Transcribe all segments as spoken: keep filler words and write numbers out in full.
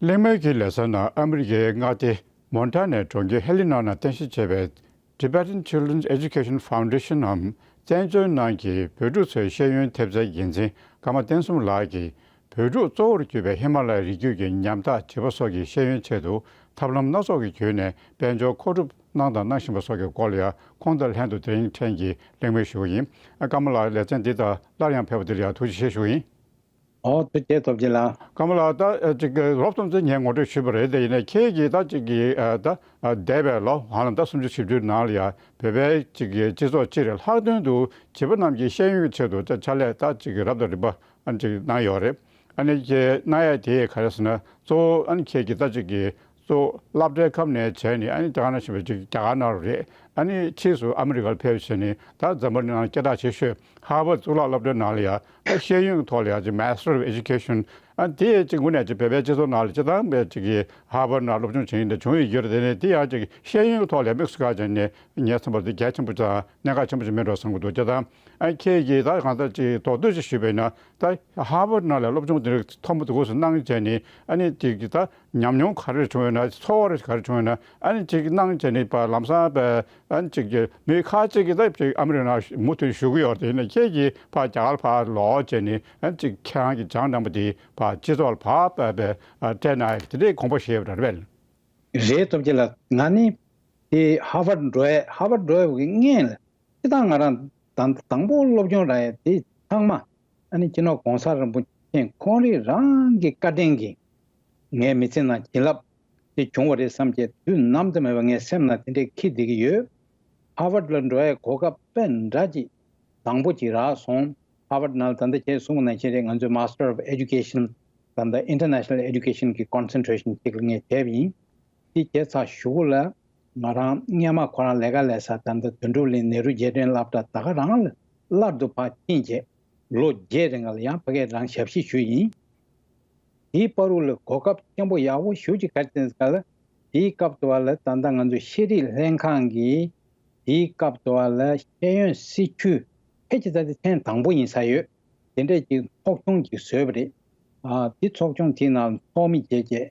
གླེང་མོལ་གྱི་ལེ་ཚན་ནང་ཨ་མི་རི་ཀའི་མངའ་སྡེ་མོན་ཊ་ནའི་གྲོང་ཁྱེར་ཧེ་ལི་ན་ནང་རྟེན་གཞི་བྱས་པའི་Tibetan Children's Education Foundation འམ་བཙན་བྱོལ་ནང་གི་བོད་ཕྲུག་ཚོའི་ཤེས་ཡོན་ཐེབས་རྩའི་འགན་འཛིན་ཀརྨ་བསྟན་གསུམ་ལགས་ཀྱིས། བོད་ཕྲུག་གཙོ་བོར་གྱུར་པའི་ཧི་མ་ལ་ཡའི་རི་རྒྱུད་ཀྱི་ཉམ་ཐག་བྱིས་པ་སོགས་ཀྱི་ཤེས་ཡོན་ཆེད་དུ་ཐབས་ལམ་སྣ་ཚོགས་ཀྱི་བརྒྱུད་ནས་དཔལ་འབྱོར་མཁོ་སྒྲུབ་གནང་དང་གནང་བཞིན་པ་སོགས་ཀྱི་སྐོར་ལ་ཡང་ཁོང་དང་ལྷན་དུ་དེ་རིང་ཕྲན་གྱིས་གླེང་མོལ་ཞུ་གི་ཡིན། ཀརྨ་ལགས་ལེ་ཚན་འདི་དང་སླར་ཡང་ཕེབས་པ་འདི་ལ་ཡང་ཐུགས་རྗེ་ཆེ་ཞུ་གི་ཡིན། ཨོ་ཐུགས་རྗེ་ཆེ་ཐོབ་རྒྱལ་ལགས། ཀརྨ་ལགས་ད་ཅིག་རོབ་ཙམ་ཅིག་ངས་ངོ་སྤྲོད་ཞུས་པ་རེད་དེ་ཡིན་ནའི་ཁྱེད་ཀྱིས་ད་ཅིག་གི་ད་འདས་པའི་ལོ་ཧ་ལམ་ད་སུམ་ཅུ་བཞི་བཅུའི་ནང་ལ་ཡང་བོད་པའི་ཅིག་གི་སྤྱི་ཚོགས་སྤྱི་རེད་ལྷག་དོན་དུ་བྱིས་པ་རྣམས་ཀྱི་ཤེས་ཡོན་གྱི་ཆེད་དུ་ད་ཕྱག་ལས་ད་ཅིག་གི་རབ་དང་རིམ་པ། ཨ་ནི་ཅིག་གནང་ཡོད་རེད། ཨ་ནི་ཅིག་གནང་ཡ་དེ་ག་རེ་ཟེར་ན་གཙོ་བོ་ཨ་ནི་ཁྱེད་ཀྱིས་ད་ཅིག་གིས་གཙོ་བོ་སློབ་གྲྭའི་ཁབ་ནས་བྱས་ནས་ཨ་ནི་དེ་ག་ནང་བཞིན་པའི་ཅིག་རྒྱ་གར་ནང་རེད། ཨ་ནི་ཕྱིས་སུ་ཨ་མི་རི་ཀར་ཕེབས་བྱས་ནས་ད་འཛམ་བུ་གླིང་ནང་སྐད་གྲགས་ཆེ་ཤོས་ཧར་ཝར་གཙུག་ལག་སློབ་གྲྭའི་ནང་ལ་ཡ་ད་ཤེས་ཡོན་གྱི་ཐོག་ལ་ཡ་ཅིག་Master of Education ཨ་ནི་དེ་ཅིག་དངོས་གནས་ཅིག་བོད་པའི་སྤྱི་ཚོགས་ནང་ལ་སྤྱི་བཏང་བའི་ཅིག་གིས་ཧར་ཝར་ནང་སློབ་སྦྱོང་བྱེད་མཁན་དེ་བྱུང་ཡོད་ཀྱི་རེད། དེ་ནས་དེ་ཡང་ཅིག་ཤེས་ཡོན་གྱི་ཐོག་ལ་དམིགས་སུ་བཀར་བྱས་ནས་ངས་བསམ་པར་དེ་གལ་ཆེན་པོ་ཅིག་དང་གནད་འགག་ཆེན་པོ་ཅིག་མིན་འགྲོ་བསམ་གྱི་འདུག་སྤྱི་བཏང་། ཨ་ཁྱེད་ཀྱིས་ད་གང་ལྟར་ཅིག་མདོར་བསྡུས་ཤིག་ཞུས་པ་ཡིན་ན་ད་ཧར་ཝར་ནང་ལ་སློབ་སྦྱོང་དེ་རིགས་ཐོག་མ་དུས་སུ་གནང་བྱས་ནས་ཨ་ནི་ཅིག་ད་ཉམས་མྱོང་ག་རེ་བྱུང་ཡོད་ན་ཚོར་བ་རེ་ག་རེ་བྱུང་ཡོད་ན་ཨ་ནི་ཅིག་གནང་བྱས་ནས་པ་ལམ་སང་པ་ཨ་ནི་ཅིག་གི་མི་ཁ་ཅིག་གིས་ད་ཅིག་ཨ་མི་རི་ཀ་ནང་མུ་མཐུད་བཞུགས་ཀྱི་ཡོད་རེད། དེ་ཡིན་ན་ཁྱེད་ཀྱིས་ཕར་རྒྱ་གར་ཕར་ལོག་བྱས་ནས་ཨ་ནི་ཅིག་ཁྱེད་རང་གི་སྦྱངས་གནང་པ་དེ་ཕར་སྤྱི་ཚོགས་ལ་ཕར་པ་པའི་སྤྲད་གནང་ཡ་དེ་འདྲའི་དགོངས་པ་བཞེས་ཡོད་པ་འདྲ་རེད་པས། རེད། སྟོབས་རྒྱལ་ལགས། ང་ནི་དེ་ཧར་ཝར་འགྲོ་ཡས་ཧར་ཝར་འགྲོ་ཡས་ཀྱི་སྔོན་ལ་སྤྱི་བཏང་ང་རང་དང་དང་པོ་སློབ་སྦྱོང་རག་ཡས་དེ་ཚང་མ་ཨ་ནི་སྤྱི་ནོར་གོང་ས་རིན་པོ་ཆེ་ཁོང་རང་རང་གི་བཀའ་དྲིན་གྱིས་ངའི་མི་ཚེ་ནང་བྱིན་རླབས་དེ་བྱུང་བ་རེད་བསམ་བྱས་དུས་ནམ་དུ་མེད་པ་ངའི་སེམས་ནང་དེ་འདྲའི་འཁྱེར་བསྡད་ཀྱི་ཡོད། ཧར་ཝར་ལ་འགྲོ་ཡས་གོ་སྐབས་དཔེ་འདྲ་ཅིག་དང་པོ་ཅིག་རག་སོང་། ཧར་ཝར་ནང་ད་ལྟ་ཁྱེད་གསུངས་པ་ནང་བཞིན་རེད། ང་ཚོའི་Master of Education ད་ལྟ་International Education གི་Concentration གཅིག་ལ་ངས་བྱས་པ་ཡིན། དེ་བྱས་ཚར་གཞུག་གུ་ལ་ང་རང་སྔོན་མ་ཁོ་རང་ལས་ཀ་ལས་ས་ད་ལྟ་དོན་གྲུབ་གླིང་ནེ་རུ་རྗེས་དྲན་སློབ་གྲྭ་ད་ག་རང་ལ་སླར་དུ་ཕར་ཕྱིན་བྱས་ལོ་བརྒྱད་རིང་ལ་ཡང་ཕ་གིར་རང་ཞབས་ཕྱི་ཞུས་ཡིན། དེའི་བར་དུ་ལ་གོ་སྐབས་ཆེན་པོ་ཡག་པོ་ཞེ་པོ་ཅིག་ག་རེ་བྱུང་ཟེར་ག་ལ། དེའི་སྐབས་དུ་བ་ལ་ད་ལྟ་ང་ཚོ་ཤེས་རིག་ལྷན་ཁང་གིས་དེའི་སྐབས་དུ་བ་ལ་ཤེས་ཡོན་སྲིད་བྱུས་ཕལ་ཆེར་ད་ལྟ་ཐེངས་དང་པོ་ཡིན་ས་ཡོད། དེ་འདྲས་ཀྱི་ཚོགས་ཆུང་ཅིག་བཟོས་པ་རེད། ཨ་དེ་ཚོགས་ཆུང་དེའི་ནང་ཚོགས་མི་བྱས་བྱས་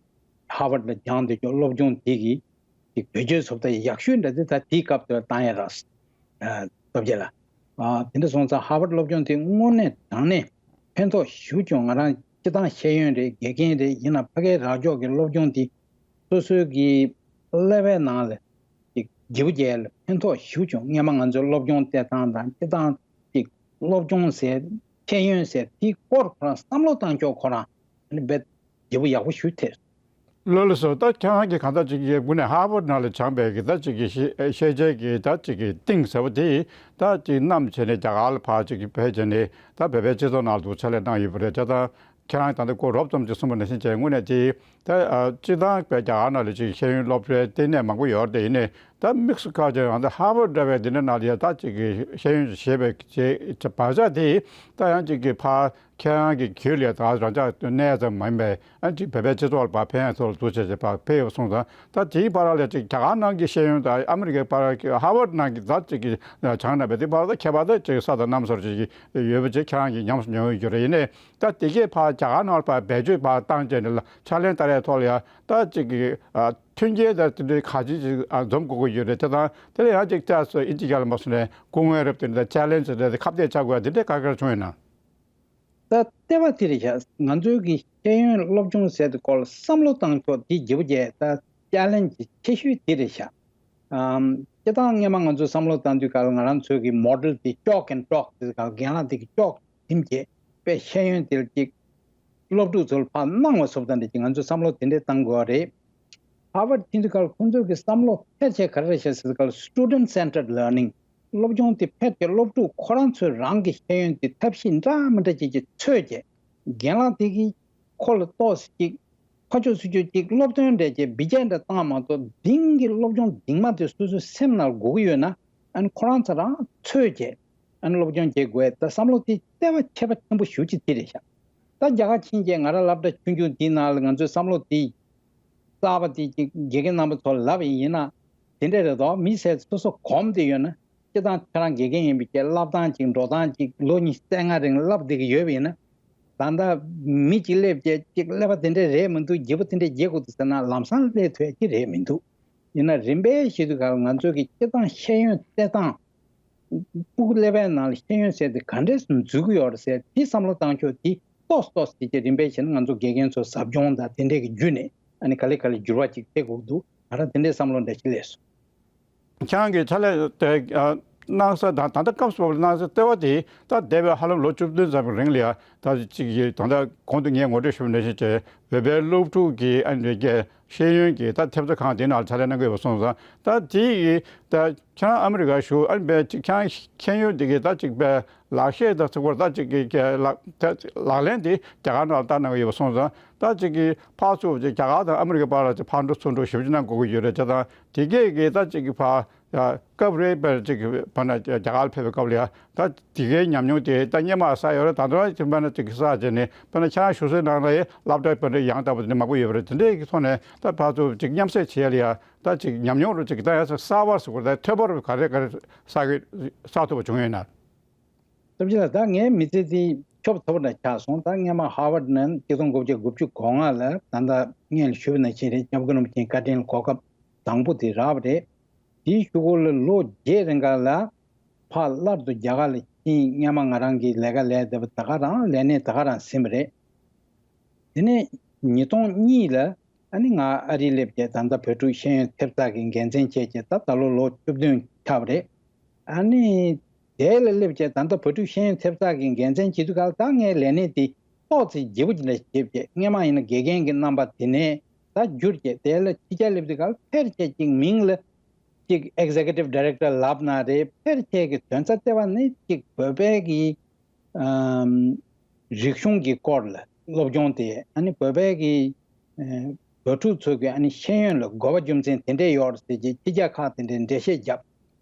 ཧར་ཝར་ལ་སྦྱངས་བསྡད་ཀྱོག་སློབ་སྦྱོང་དེ་གི་ཅིག་བེད་སྤྱོད་བཟོ་ལྟ་ཡག་ཤོས་འདྲ་དེ་ད་དེའི་སྐབས་དུ་བ་བཏང་ཡ་རག་ཨ་སྟོབས་རྒྱལ་ལགས། ཨ་དེ་འདྲ་སོང་ཙང་ཧར་ཝར་སློབ་སྦྱོང་དེ་དངོས་གནས་དྲང་གནས་ཕན་ཐོགས་ཞེ་པོ་བྱུང་། ང་རང་སྤྱི་བཏང་ཤེས་ཡོན་རེད་དགེ་རྒན་རེད་ཡིན་ན་ཕ་གིའི་རག་ཕྱོགས་ཀྱི་སློབ་སྦྱོང་དེ་སོ་སོའི་གི་ཀླད་པའི་ནང་ལ་ཅིག་བརྗེ་པོ་རྒྱག་ཡ་ལ་ཕན་ཐོགས་ཞེ་པོ་བྱུང་། སྔོན་མ་ང་ཚོའི་སློབ་སྦྱོང་སྤྲད་སྟངས་དང་སྤྱི་བཏང་ཅིག་སློབ་སྦྱོང་ཟེར་ཤེས་ཡོན་ཟེར་དེའི་སྐོར་ཁོ་རང་བསམ་བློ་བཏང་ཕྱོགས་ཁོ་རང་ཨ་ནི་རྦད་བརྗེ་པོ་ཡག་པོ་ཞེ་པོ་ཐེབས། ལགས་ལགས་སོ། ད་ཁྱེད་རང་གིས་གང་ལྟར་ཅིག་གི་དངོས་གནས་ཧར་ཝར་ནང་ལ་སྦྱངས་པའི་གི་ད་ཅིག་གི་ཤེས་ཤེས་བྱའི་གི་ད་ཅིག་གི་གཏིང་ཟབ་པོ་དེ་ད་ཅིག་བསྣམས་བྱས་ནས་རྒྱ་གར་ལ་ཕར་ཅིག་གི་ཕེབས་བྱས་ནས་ད་བོད་པའི་སྤྱི་ཚོགས་ནང་ལ་འདུག་ཕྱག་ལས་གནང་ཡོད་པ་རེད། བྱས་ཙང་ཁྱེད་རང་ད་ལྟ་སྐོར་རོབ་ཙམ་ཅིག་གསུངས་པ་ནང་བཞིན་བྱས་དངོས་གནས་དེ་ད་ཨ་སྤྱི་བཏང་བའི་རྒྱ་གར་ནང་ལ་ཅིག་ཤེས་ཡོན་སློབ་གྲྭའི་ལྟེ་གནས་མང་པོ་ཡོད་རེད་དེ། ཡིན་ནའི་ད་དམིགས་སུ་བཀར་བྱས་ང་ཚོ་ཧར་ཝར་འདྲ་བའི་འདི་འདྲ་ནང་ལ་ཡ་ད་ཅིག་གི་ཤེས་ཡོན་ཞེས་པའི་བྱས་བག་ཆགས་དེ་ད་ཡང་ཅིག་གི་ཕར་ཁྱེད་རང་གི་རྒྱུད་ལ་ད་རང་ཅག་གནས་ཙམ་མ་ཡིན་པའི་ཨ་ཅིག་བོད་པའི་སྤྱི་ཚོགས་ལ་ཕར་ཕན་ཡོན་ཚོར་འདུག་བྱས་བྱས་ཕར་ཕེབས་ཡོད་སོང་ཙང་ད་དེའི་བར་ལ་ཅིག་རྒྱ་གར་ནང་གི་ཤེས་ཡོན་དང་ཨ་མི་རི་ཀའི་བར་གྱི་ཧར་ཝར་ནང་གི་ད་ཅིག་གི་སྦྱངས་ན་བས་དེ་བར་ད་ཁྱད་པར་ད་ཅིག་ས་དང་གནམ་ས་ཅིག་ཡོད་པ་ཅིག་ཁྱེད་རང་གིས་ཉམས་སུ་མྱོང་ཡོད་རྒྱུ་རེད། ཡིན་ནའི་ད་དེ་གས་ཕར་རྒྱ་གར་ནང་ལ་ཕར་བེད་སྤྱོད་ཕར་བཏང་བྱས་ནས་ལ་ཕྱག་ལེན་བསྟར་ཡའི་ཐོག་ལ་ཡང་ད་ཅིག་གི་ཨ་མཐུན་རྐྱེན་དང་དེ་འདྲའི་ག་ཅི་ཅིག་ཨ་འཛོམས་དགོས་ཀྱི་ཡོད་རེད། དེ་དང་དེ་ལ་ཡང་ཅིག་ཏོག་ཙམ་ཨིན་ཇི་སྐད་ལ་མ་སོང་ནས་སྐུ་ངལ་རབ་དེ་འདྲ་ཅེ་ལེན་ཇི་རེད་དེ་ཁ་གཏད་བཅག་དགོས་ཡ་དེ་འདྲའི་དཀའ་ཁག་བྱུང་ཡོད་ན། ད་ལྟེ་བ་དེ་རེད་ཤག་ང་ཚོའི་གི་ཤེས་ཡོན་སློབ་སྦྱོང་ཟེར་དུས་སྐོར་ལ་བསམ་བློ་བཏང་ཕྱོགས་དེ་བརྗེ་པོ་བརྒྱབ་ད་ཅེ་ལེན་ཇི་ཆེ་ཤོས་དེ་རེད་ཤག་ཨམ་སྤྱིར་བཏང་སྔོན་མ་ང་ཚོས་བསམ་བློ་བཏང་དུས་སྐབས་ལ་ང་རང་ཚོའི་གི་མོ་ཌེལ་དེ་ཅོག་ཨེན་ཊོག་དེ་སྐབས་རྒན་ལགས་དེ་གི་ཅོག་ཐིམ་བྱས་པའི་ཤེས་ཡོན་དེ་ལ་ཅིག་སློབ་ཕྲུག་ཚོ་ལ་ཕར་གནང་བ་སོགས་དང་འདྲ་ཅིག་ང་ཚོས་བསམ་བློ་དེ་འདྲས་བཏང་དགོས་པ་རེད། ཧར་ཝར་ཕྱིན་དུས་སྐབས་ལ་ཁོང་ཚོའི་གི་བསམ་བློ་ཕལ་ཆེར་ག་རེ་རེད་ཤག་ཟེར་དུས་སྐབས་ལ་Student Centered Learning སློབ་སྦྱོང་དེ་ཕལ་ཆེར་སློབ་ཕྲུག་ཁོ་རང་ཚོས་རང་གི་ཤེས་ཡོན་དེ་ཐབས་ཤེས་འདྲ་མི་འདྲ་ཅིག་གིས་འཚོལ་བྱས་རྒན་ལགས་དེ་གིས་ཁོ་ལ་ཏོག་ཙམ་ཅིག་ཁ་ཕྱོགས་ཚུར་ཕྱོགས་ཅིག་སློབ་སྟོན་འདྲ་ཅིག་བི་ཇེ་འདྲ་བཏང་མ་གཏོགས་འདིང་གི་སློབ་སྦྱོང་འདིང་མ་དེ་སོ་སོའི་སེམས་ནང་དགོས་ཀྱི་ཡོད་ན་ཨ་ནི་ཁོ་རང་ཚོ་རང་འཚོལ་བྱས་ཨ་ནི་སློབ་སྦྱོང་བྱེད་དགོས་ད་བསམ་བློ་དེ་ལྟེ་བ་ཁྱད་པར་ཆེན་པོ་ཞེ་པོ་ཅིག་དེ་རེད་ཤག་ད་རྒྱ་གར་ཕྱིན་བྱས་ང་རང་སློབ་གྲྭ་ཆུང་ཆུང་དེའི་ནང་ལ་ང་ཚོའི་བསམ་བློ་དེ་གསར་པ་དེ་ཅིག་དགེ་རྒན་རྣམ་པ་ཚོ་ལབ་ཡིན་ན་དེ་འདྲ་རེད་དོ། མི་ཟེར་སོ་སོ་གོམས་དེ་ཡོད་ན་སྤྱིར་བཏང་ཁྱེད་རང་དགེ་རྒན་ཡིན་པའི་ཀྱི་བསླབ་སྟངས་ཅིག་འགྲོ་སྟངས་ཅིག་ལོ་ཉི་ཤུ་རྩ་ལྔ་རིང་བསླབ་བསྡད་ཀྱི་ཡོད་པ་ཡིན་ན་ ད་ལྟ་མི་གཅིག་སླེབས་བྱས་གཅིག་ཀླད་པ་དེ་འདྲས་རེད་མི་འདུག་སྒྱིད་པ་དེ་འདྲས་རྒྱག་དགོས་འདུག་ཟེར་ན་ལམ་སང་སླེབས་ཐུབ་ཡ་གཅིག་རེད་མི་འདུག་ཡིན་ན་རིམ་པས་བྱེད་དུས་ག་ལ་ང་ཚོ་གི་སྤྱི་བཏང་ཤེས་ཡོན་བལྟས་སྟངས། སྤུ་གུ་ཀླད་པའི་ནང་ལ་ཤེས་ཡོན་ཟེར་དེ་ག་འདྲས་སུ་འཛུལ་གྱི་ཡོད་རེད་ཟེར་དེ་བསམ་བློ་བཏང་ཕྱོགས་དེ་ཏོག་ཙམ་ཏོག་ཙམ་བྱས་རིམ་པས་བྱས་ན་ང་ཚོ་དགེ་རྒན་ཚོ་ཟབ་སྦྱོང་དང་དེ་འདྲས་ཀྱི་བརྒྱུད་ནས་ཨ་ནི་ག་ལེ་ག་ལེ་འགྱུར་བ་ཅིག་ཐེབས་དགོས་འདུག་ང་རང་དེ་འདྲས་བསམ་བློ་འདྲ་ཞིག་སླེབས་སོང་། ཁྱེད་རང་གི་ཕྱག་ལས་དེ་ཨ་གནང་ས་དང་ད་ལྟ་སྐབས་སུ་བབས་པའི་གནང་ས་ལྟེ་བ་དེ་ད་འདས་པའི་ཧ་ལམ་ལོ་བཅུ་བདུན་ཙམ་གྱི་རིང་ལ་ཡ་ད་ཅིག་གི་ད་ལྟ་གོང་དུ་ངས་ངོ་སྤྲོད་ཞུས་པ་ནང་བཞིན་བྱས་བོད་པའི་སློབ་ཕྲུག་གི་ཨ་ནི་ཤེས་ཡོན་གྱི་ད་ཐེབས་རྩ་ཁང་དེ་ནང་ལ་ཕྱག་ལས་གནང་གི་ཡོད་པ་སོང་ཙང་ད་དེ་ཡི་ད་ཁྱེད་རང་ཨ་མི་རི་ཀར་བཞུགས་ཨ་ནི་བས་ཅིག་ཁྱེད་རང་ཤེས་ཡོན་དེ་གི་ད་ཅིག་པའི་ལག་ཤེས་དང་ཚིག་པར་ད་ཅིག་གི་གི་ལག་ད་ལག་ལེན་དེ་རྒྱ་གར་ནང་ལ་བསྟར་གནང་གི་ཡོད་པ་སོང་ཙང་ད་ཅིག་གི་ཕར་ཚུར་ཅིག་རྒྱ་གར་དང་ཨ་མི་རི་ཀའི་བར་ལ་ཅིག་ཕར་འགྲོ་ཚུར་འགྲོ་ཞེ་པོ་ཅིག་གནང་དགོས་ཀྱི་ཡོད་རེད། བྱས་ཙང་དེ་གས་ཀྱི་ད་ཅིག་གི་ཕར་ཡ་སྐབས་རེ་བར་ཅིག་གི་བར་ན་རྒྱ་གར་ལ་ཕེབས་པའི་སྐབས་ལ་ཡ་ད་དེ་གའི་ཉམས་མྱོང་དེ་ད་སྔོན་མ་བསགས་ཡོད་རེད། ད་དུང་ཡང་ཅིག་བར་ན་ཅིག་གི་བསགས་བྱས་ནས་བར་ན་ཁྱེད་རང་བཞུགས་སའི་ནང་ལ་ཡ་སློབ་གྲྭ་བར་ན་ཡང་དག་པ་དེ་འདྲ་མང་པོ་ཡོད་པ་རེད། དེ་འདྲའི་གི་ཐོག་ནས་ད་ཕར་ཚུར་ཅིག་མཉམ་བསྲེས་བྱེད་ཡ་ལ་ཡ་ད་ཅིག་ཉམས་མྱོང་རུ་ཅིག་ད་ཡ་གསར་བ་ཟེར་དགོས་རེད། ད་ཐོས་པ་རུ་ག་རེ་ག་རེ་བསགས་གི་བསགས་ཐུབ་པ་བྱུང་ཡོད་ན། སྟོབས་ཆེ་ལགས། ད་ངའི་མི་ཚེ་འདི་ཁྱབ་ཐུབ་པ་འདྲ་ཆགས་སོང་། ད་སྔོན་མ་ཧར་ཝར་ནས་ཆིག་སྟོང་དགུ་བརྒྱ་དགུ་བཅུ་གོ་ལྔ་ལ་ད་ལྟ་སྔོན་ལ་ཞུས་པ་ནང་བཞིན་རེད། སྐྱབས་མགོན་རིན་པོ་ཆེའི་བཀའ་དྲིན་གོ་སྐབས་དང་པོ་དེ་རག་པ་རེད། དེའི་གཞུག་གུ་ལ་ལོ་བརྒྱད་རིང་ག་ལ་ཕར་སླར་དུ་རྒྱ་གར་ལ་ཕྱིན། སྔོན་མ་ང་རང་གི་ལས་ཀ་ལས་བསྡད་པ་ད་ག་རང་ལས་གནས་ད་ག་རང་ཟིན་པ་རེད། དེ་ནས་ཉིས་སྟོང་གཉིས་ལ་ཨ་ནི་ང་ཨ་རིར་སླེབས་བྱས་ད་ལྟ་བོད་ཕྲུག་ཤེས་ཡོན་ཐེབས་རྩ་གི་འགན་འཛིན་བྱས་བྱས་ད་ད་ལོ་ལོ་བཅུ་བདུན་ཆགས་པ་རེད། ཨ་ནི་དེ་ལ་སླེབས་བྱས་ད་ལྟ་བོད་ཕྲུག་ཤེས་ཡོན་ཐེབས་རྩ་གི་འགན་འཛིན་བྱེད་དུས་ག་ལ་ད་ངའི་ལས་གནས་དེ་ཏོག་ཙམ་ལྗིད་པོ་ཅིག་འདྲ་ཞིག་བྱས་བྱས་སྔོན་མ་ཡིན་ན་དགེ་རྒན་གྱི་རྣམ་པ་དེ་ནས་ད་བསྒྱུར་བྱས་དེ་ལ་ཕྱི་རྒྱལ་སླེབས་དུས་ག་ལ་ཕལ་ཆེར་ཅིག་མིང་ལ་ཅིག་Executive Director་ལབ་ན་རེད། ཕལ་ཆེར་གྱི་དོན་རྩ་ལྟེ་བ་ནི་ཅིག་བོད་པའི་གི་ཨམ། རིག་གཞུང་གི་སྐོར་ལ་སློབ་སྦྱོང་དེ་ཨ་ནི་བོད་པའི་གི་ཨ། བོད་ཕྲུག་ཚོ་གི་ཨ་ནི་ཤེས་ཡོན་ལ་དགོས་པ་རྒྱུ་མཚན་དེ་འདྲས་ཡོད་རེད་ཟེར་གྱི་ཕྱི་རྒྱལ་ཁག་དེ་འདྲས་འགྲེལ་བཤད་བརྒྱབ།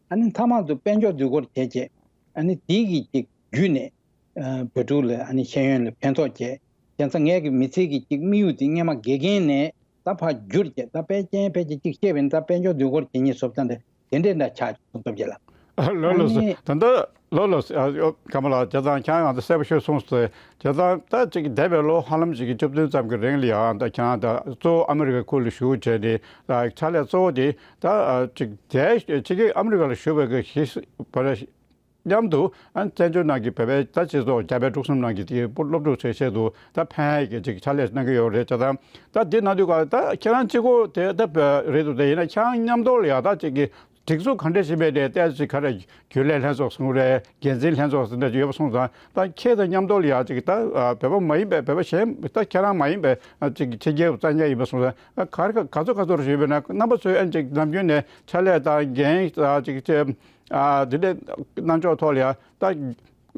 ཨ་ནི་མཐའ་མ་དུ་དཔལ་འབྱོར་དུས་འཁོར་བྱས་བྱས་ཨ་ནི་དེའི་གི་ཅིག་བརྒྱུད་ནས་ཨ། བོད་ཕྲུག་ལ་ཨ་ནི་ཤེས་ཡོན་ལ་ཕན་ཐོགས་བྱས། བྱས་ཙང་ངའི་གི་མི་ཚེ་གི་ཅིག་དམིགས་ཡུལ་དེ་སྔོན་མ་དགེ་རྒན་ནས་ད་ཕར་བསྒྱུར་བྱས་ད་དཔལ་ཅན་ཕལ་ཆེར་ཅིག་བཤད་པ་ཡིན་ད་དཔལ་འབྱོར་དུས་འཁོར་བྱེད་ཉེས་བཟོ་ལྟ་འདྲ། དེ་འདྲས་འདྲ་ཆགས་བྱུང་། སྟོབས་རྒྱལ་ལགས། ལོ་ལོ་ཨ་ནི་ད་ལྟ་ལོ་ལོ་ཨ་ཨ་ཀརྨ་ལགས། བྱས་ཙང་ཁྱེད་རང་ད་གསལ་པོ་ཤོད་སོང་ཟེར། བྱས་ཙང་ད་ཅིག་འདས་པའི་ལོ་ཧ་ལམ་ཅིག་གི་བཅུ་བདུན་ཙམ་གྱི་རིང་ལ་ཡང་ད་ཁྱེད་རང་ད་གཙོ་བོ་ཨ་མི་རི་ཀའི་ཁུལ་ལ་བཞུགས་བྱས་ཏེ་ད་ཕྱག་ལས་གཙོ་བོ་དེ་ད་ཨ་ཅིག་དེ་ཕྱི་རྒྱལ་ཨ་མི་རི་ཀ་ལ་བཞུགས་པའི་གི་ཞིག་བར་མཉམ་དུ་ཨ་བཙན་བྱོལ་ནང་གི་བོད་པའི་ད་སྤྱི་ཚོགས་རྒྱ་བལ་འབྲུག་གསུམ་ནང་གི་དེ་སློབ་ཕྲུག་ཚོའི་ཆེད་དུ་ད་ཕན་ཡས་ཀྱི་ཅིག་ཕྱག་ལས་གནང་གི་ཡོད་རེད། བྱས་ཙང་ད་འདི་གནང་དུས་ག་ད་ཁྱེད་རང་གཅིག་པོ་དེ་ད་བོད་རེད་འདུག་དེ་ཡིན་ན་ཁྱེད་རང་མཉམ་དུ་ལ་ཡ་ད་ཅིག་གི་སྒྲིག་འཛུགས་ག་འདྲ་ཞིག་མེད་དེ་ལྟས་ཅིག་ག་རེ་རྒྱུན་ལས་ལྷན་ཚོགས་གསུང་རེད། འགན་འཛིན་ལྷན་ཚོགས་ཟེར་འདྲ་ཅིག་ཡོད་པ་སོང་ཙང་ད་ཁྱེད་དང་མཉམ་དུ་ལ་ཡ་ཅིག་ད་བོད་པ་མ་ཡིན་པའི་བོད་པ་གཞན་ད་ཁྱེད་རང་མ་ཡིན་པའི་ཅིག་ཕྱི་རྒྱལ་བཙན་ཉར་ཡིན་པ་སོང་ཙང་ག་རེ་ག་ཚོད་ག་ཚོད་ཞིག་ཡོད་པས་ན་རྣམ་པ་ཚོས་ཨ་ཅིག་ནམ་རྒྱུན་ནས་ཕྱག་ལས་དང་འགན་ཅིག་ཨ་དེ་འདྲའི་གནང་ཕྱོགས་ཐོག་ལ་ཡ་ད་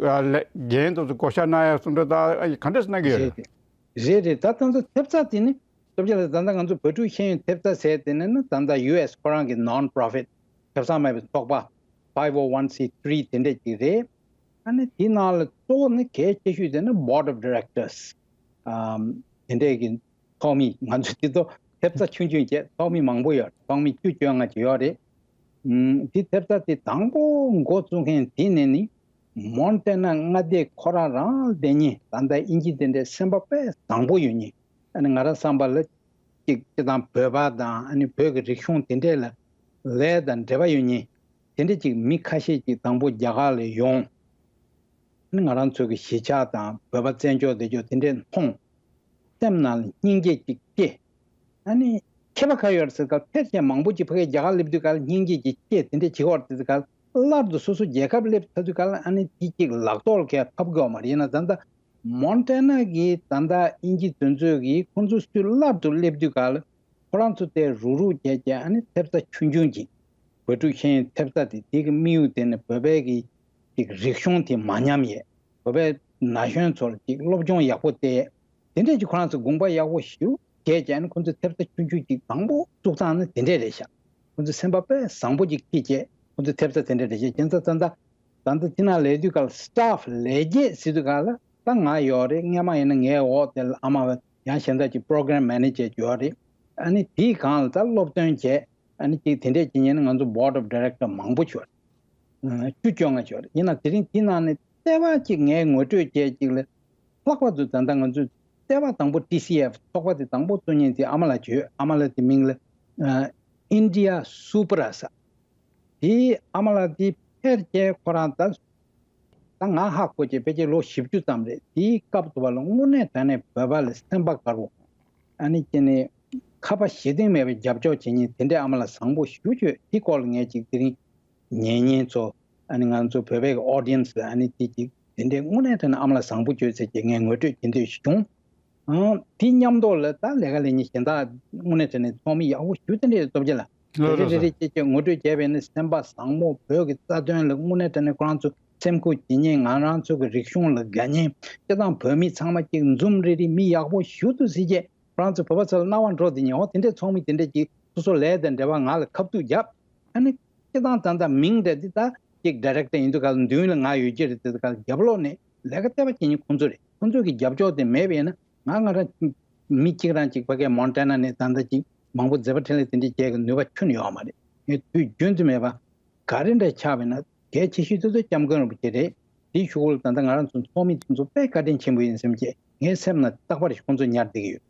ལས་འགན་དེ་ཚོ་བགོ་བཤའ་གནང་ཡ་གསུང་འདྲ་ད་ག་འདྲས་གནང་གི་ཡོད། རེད་རེད། ད་ད་ལྟ་ཐེབས་རྩ་དེ་ནི་སྟོབས་རྒྱལ་ལགས། ད་ལྟ་ང་ཚོ་བོད་ཕྲུག་ཤེས་ཡོན་ཐེབས་རྩ་ཟེར་དེ་ནི་ནི་ད་ལྟ་ཡུ་ཨེས་ཁོ་རང་གི་non-profit་ཐེབས་ས་མེད་པའི་ཚོགས་པ་five oh one c three་དེ་འདྲས་ཅིག་རེད། ཨ་ནི་དེའི་ནང་ལ་གཙོ་བོ་ནི་གལ་ཆེ་ཤོས་དེ་ནི་Board of Directors་ཨམ་དེ་འདྲས་ཀྱི་ཚོགས་མི། ང་ཚོ་དེ་ཚོ་ཐེབས་རྩ་ཆུང་ཆུང་བྱས་ཚོགས་མི་མང་པོ་ཡོད། ཚོགས་མི་བཅུ་བཅོ་ལྔ་ཅིག་ཡོད་རེད། ཨུམ། དེ་ཐེབས་རྩ་དེ་དང་པོ་འགོ་བཙུགས་མཁན་དེ་ནས་ནི་མོན་ཊེ་ན་མངའ་སྡེ་ཁོ་རང་རང་ལ་བསྡད་མཁན་ད་ལྟ་དབྱིན་ཇི་དེ་འདྲའི་སེམས་པ་དཔེ་བཟང་པོ་ཡོད་མཁན། ཨ་ནི་ང་རང་བསམ་པ་ལ་ཅིག་སྤྱི་བཏང་བོད་པ་དང་ཨ་ནི་བོད་ཀྱི་རིག་གཞུང་དེ་འདྲས་ལ་ལས་དང་འབྲེལ་བ་ཡོད་མཁན་དེ་འདྲས་ཅིག་མི་ཁ་ཤས་ཅིག་དང་པོ་རྒྱ་གར་ལ་ཡོང་། ང་རང་ཚོ་གི་གཞིས་ཆགས་དང་བོད་པ་བཙན་བྱོལ་བསྡད་ཕྱོགས་དེ་འདྲས་མཐོང་། སེམས་ནང་ལ་སྙིང་རྗེ་ཅིག་སྐྱེས། ཨ་ནི་ཁྱད་པར་ག་ཡོད་རེད་ཟེར་སྐབས་ཕལ་ཆེར་མང་པོ་ཅིག་ཕ་གིར་རྒྱ་གར་སླེབས་དུས་སྐབས་སྙིང་རྗེ་ཅིག་སྐྱེས་དེ་འདྲས་བྱེད་ཀྱི་ཡོད་རེད་ཟེར་སྐབས་སླར་དུ་སོ་སོ་རྒྱལ་ཁབ་སླེབས་ཚར་དུས་སྐབས་ལ་ཨ་ནི་དེ་ཅིག་ལག་ཐོག་ལ་ཁྱེར་ཐུབ་ཀྱི་ཡོད་མ་རེད། ཡིན་ན་ད་ལྟ་མོན་ཊེ་ན་གི་ད་ལྟ་དབྱིན་ཇི་དེ་ཚོས་གི་ཁོང་ཚོ་སུས་སླར་དུ་སླེབས་དུས་སྐབས་ལ་ཁོ་རང་ཚོ་དེ་རུག་རུག་བྱས་བྱས་ཨ་ནི་ཐེབས་རྩ་ཆུང་ཆུང་ཅིག་བོད་ཕྲུག་ཤེས་ཡོན་ཐེབས་རྩ་དེ་དེ་གི་དམིགས་ཡུལ་དེ་ནི་བོད་པའི་གི་ཅིག་རིག་གཞུང་དེ་མ་ཉམས་ཡས། བོད་པའི་ན་གཞོན་ཚོར་ཅིག་སློབ་སྦྱོང་ཡག་པོ་སྟེར། དེ་འདྲས་ཀྱི་ཁོ་རང་ཚོ་དགོངས་པ་ཡག་པོ་ཞུ་བྱས་བྱས་ནས་ཁོ་ཚོས་ཐེབས་རྩ་ཆུང་ཆུང་ཅིག་དང་པོ་བཙུགས་སྟངས་ནི་དེ་འདྲས་རེད་ཤག་ཁོ་ཚོ་སེམས་པ་དཔེ་བཟང་པོ་ཅིག་སྐྱེས་བྱས་ཁོ་ཚོ་ཐེབས་རྩ་དེ་འདྲས་རེད་ཤག་ཁྱེད་ཚོ་ད་ལྟ་ད་ལྟ་དེ་ན་ལས་དུས་སྐབས་ལ་སི་ཊཱཕ་ལས་བྱེད་ཟེར་དུས་སྐབས་ལ་ད་ང་ཡོད་རེད། སྔོན་མ་ཡིན་ན་ངའི་འོག་དེ་ལ་ཨ་མ་ཡང་གཞན་དག་ཅིག་པོ་རོ་གྷ་རམ་མེ་ནེ་ཇར་ཡོད་རེད། ཨ་ནི་དེའི་སྒང་ལ་ད་སློབ་སྟོན་བྱས་ཨ་ནི་ཅིག་དེ་འདྲས་བྱེད་མཁན་ནི་ང་ཚོ་Board of Director་མང་པོ་ཡོད་རེད། བཅུ་བཅོ་ལྔ་ཡོད་རེད། ཡིན་ན་དེ་རིང་དེའི་ནང་ནས་ལྟེ་བ་གཅིག་ངས་ངོ་སྤྲོད་བྱས་གཅིག་ལ་ ལྷག་པར་དུ་ད་ལྟ་ང་ཚོས་ལྟེ་བ་དང་པོ་ཊི་སི་ཨེཕ་ཚོགས་པ་དེ་དང་པོ་བཙུགས་མཁན་དེ་ཨ་མ་ལགས་བརྗོད། ཨ་མ་ལགས་དེ་མིང་ལ་ཨ་ཨིན་ཌི་ཡ་སུ་པ་ར་ཟེར། དེའི་ཨ་མ་ལགས་དེ་ཕལ་ཆེར་ཁོ་རང་ད་ད་ང་ཧ་གོ་ཆེད་ཕལ་ཆེར་ལོ་བཞི་བཅུ་ཙམ་རེད། དེའི་སྐབས་དུ་བ་ལ་དངོས་གནས་དྲང་གནས་བོད་པ་ལ་སེམས་པ་དཀར་པོ། ཨ་ནི་ཅི་ནས་ཁ་པ་ཞེ་གཏིང་མེད་པའི་རྒྱབ་སྐྱོར་བྱེད་མཁན་དེ་འདྲའི་ཨ་མ་ལགས་བཟང་པོ་ཞེ་པོ་ཅིག་ཡོད། དེའི་སྐོར་ལ་ངས་ཅིག་དེ་རིང་ཉན་མཁན་ཚོ། ཨ་ནི་ང་ཚོ་བོད་པའི་ཨོ་ཌི་ཡན་སི་ལ་ཨ་ནི་དེ་ཅིག་དེ་འདྲའི་དངོས་གནས་དྲང་གནས་ཨ་མ་ལགས་བཟང་པོ་བྱོས་ཟེར་གྱི་ངས་ངོ་སྤྲོད་བྱེད་འདོད་ཞིག་བྱུང་། ཨང་། དེ་མཉམ་དུ་ལ་ད་ལས་ཀ་ལས་ཉིན་གཞན་དག་དངོས་གནས་དྲང་གནས་ཚོགས་མི་ཡག་པོ་ཞེ་པོ་དེ་འདྲ་ཡོད། སྟོབས་རྒྱལ་ལགས། ལགས་རེ་རེ་རེ་རེ་ཅེས་ཅེས་ངོ་སྤྲོད་བྱས་པས་ནི་སེམས་པ་བཟང་མོ། བོད་ཀྱི་རྩ་དོན་ལ་དངོས་གནས་དྲང་གནས་ཁོ་རང་ཚོ་སེམས་ཁུར་བྱེད་མཁན། ང་རང་ཚོ་གི་རིག་གཞུང་ལ་དགའ་མཁན། སྤྱིར་བཏང་བོད་མི་ཚང་མ་གཅིག་འཛོམས་རེ་རེ་མི་ཡག་པོ་ཞེ་པོ་འདུག་ཟེར་ཅེས་ཁོ་རང་ཚོ་བོད་པ་ཚོ་ལ་སྣང་བ་འགྲོ་བསྡད་མཁན། འོ་དེ་འདྲའི་ཚོགས་མི་དེ་འདྲ་ཅིག་སོ་སོ་ལས་དང་འབྲེལ་བ་ང་ལ་ཁ་ཐུག་བརྒྱབ། ཨ་ནི་སྤྱིར་བཏང་ད་ལྟ་མིང་འདྲ་འདི་ད་ཅིག་ཌི་རེག་ཊར་ཡིན་དུས་ག་ལ་མདུན་ལ་ང་ཡོད་ཀྱི་རེད། དེ་ག་ལ་རྒྱབ་ལོགས་ནས་ལས་ཀ་ལྟེ་བ་བྱེད་མཁན་ཁོང་ཚོ་རེད། ཁོང་ཚོ་གི་རྒྱབ་སྐྱོར་དེ་མེད་པ་ཡིན་ན། ང་ང་རང་མི་གཅིག་རང་གཅིག་ཕ་གའི་མོན་ཊ་ན་ནས་ད་ལྟ་ཅིག་མང་པོ་མཛད་པ་འཕྲིན་ལས་དེ་འདྲ་རྒྱག་གི་ནུས་པ་ཁྱོན་ནས་ཡོད་མ་རེད། ངས་དུས་རྒྱུན་དུ་མེད་པ་ག་རེ་འདྲ་ཆགས་པ་ཡིན་ན་གལ་ཆེ་ཤོས་དེ་ཚོ་སྐྱབས་མགོན་རིན་པོ་ཆེ་རེད། དེའི་གཞུག་གུ་ལ་ད་ལྟ་ང་རང་ཚོ་ཚོགས་མི་དེ་ཚོ་དཔེ་བཀའ་དྲིན་ཆེན་པོ་ཡིན་བསམ་བྱས་ངའི་སེམས་ནང་རྟག་པར་ཁོང་ཚོ་ཉར་བསྡད་ཀྱི་ཡོད།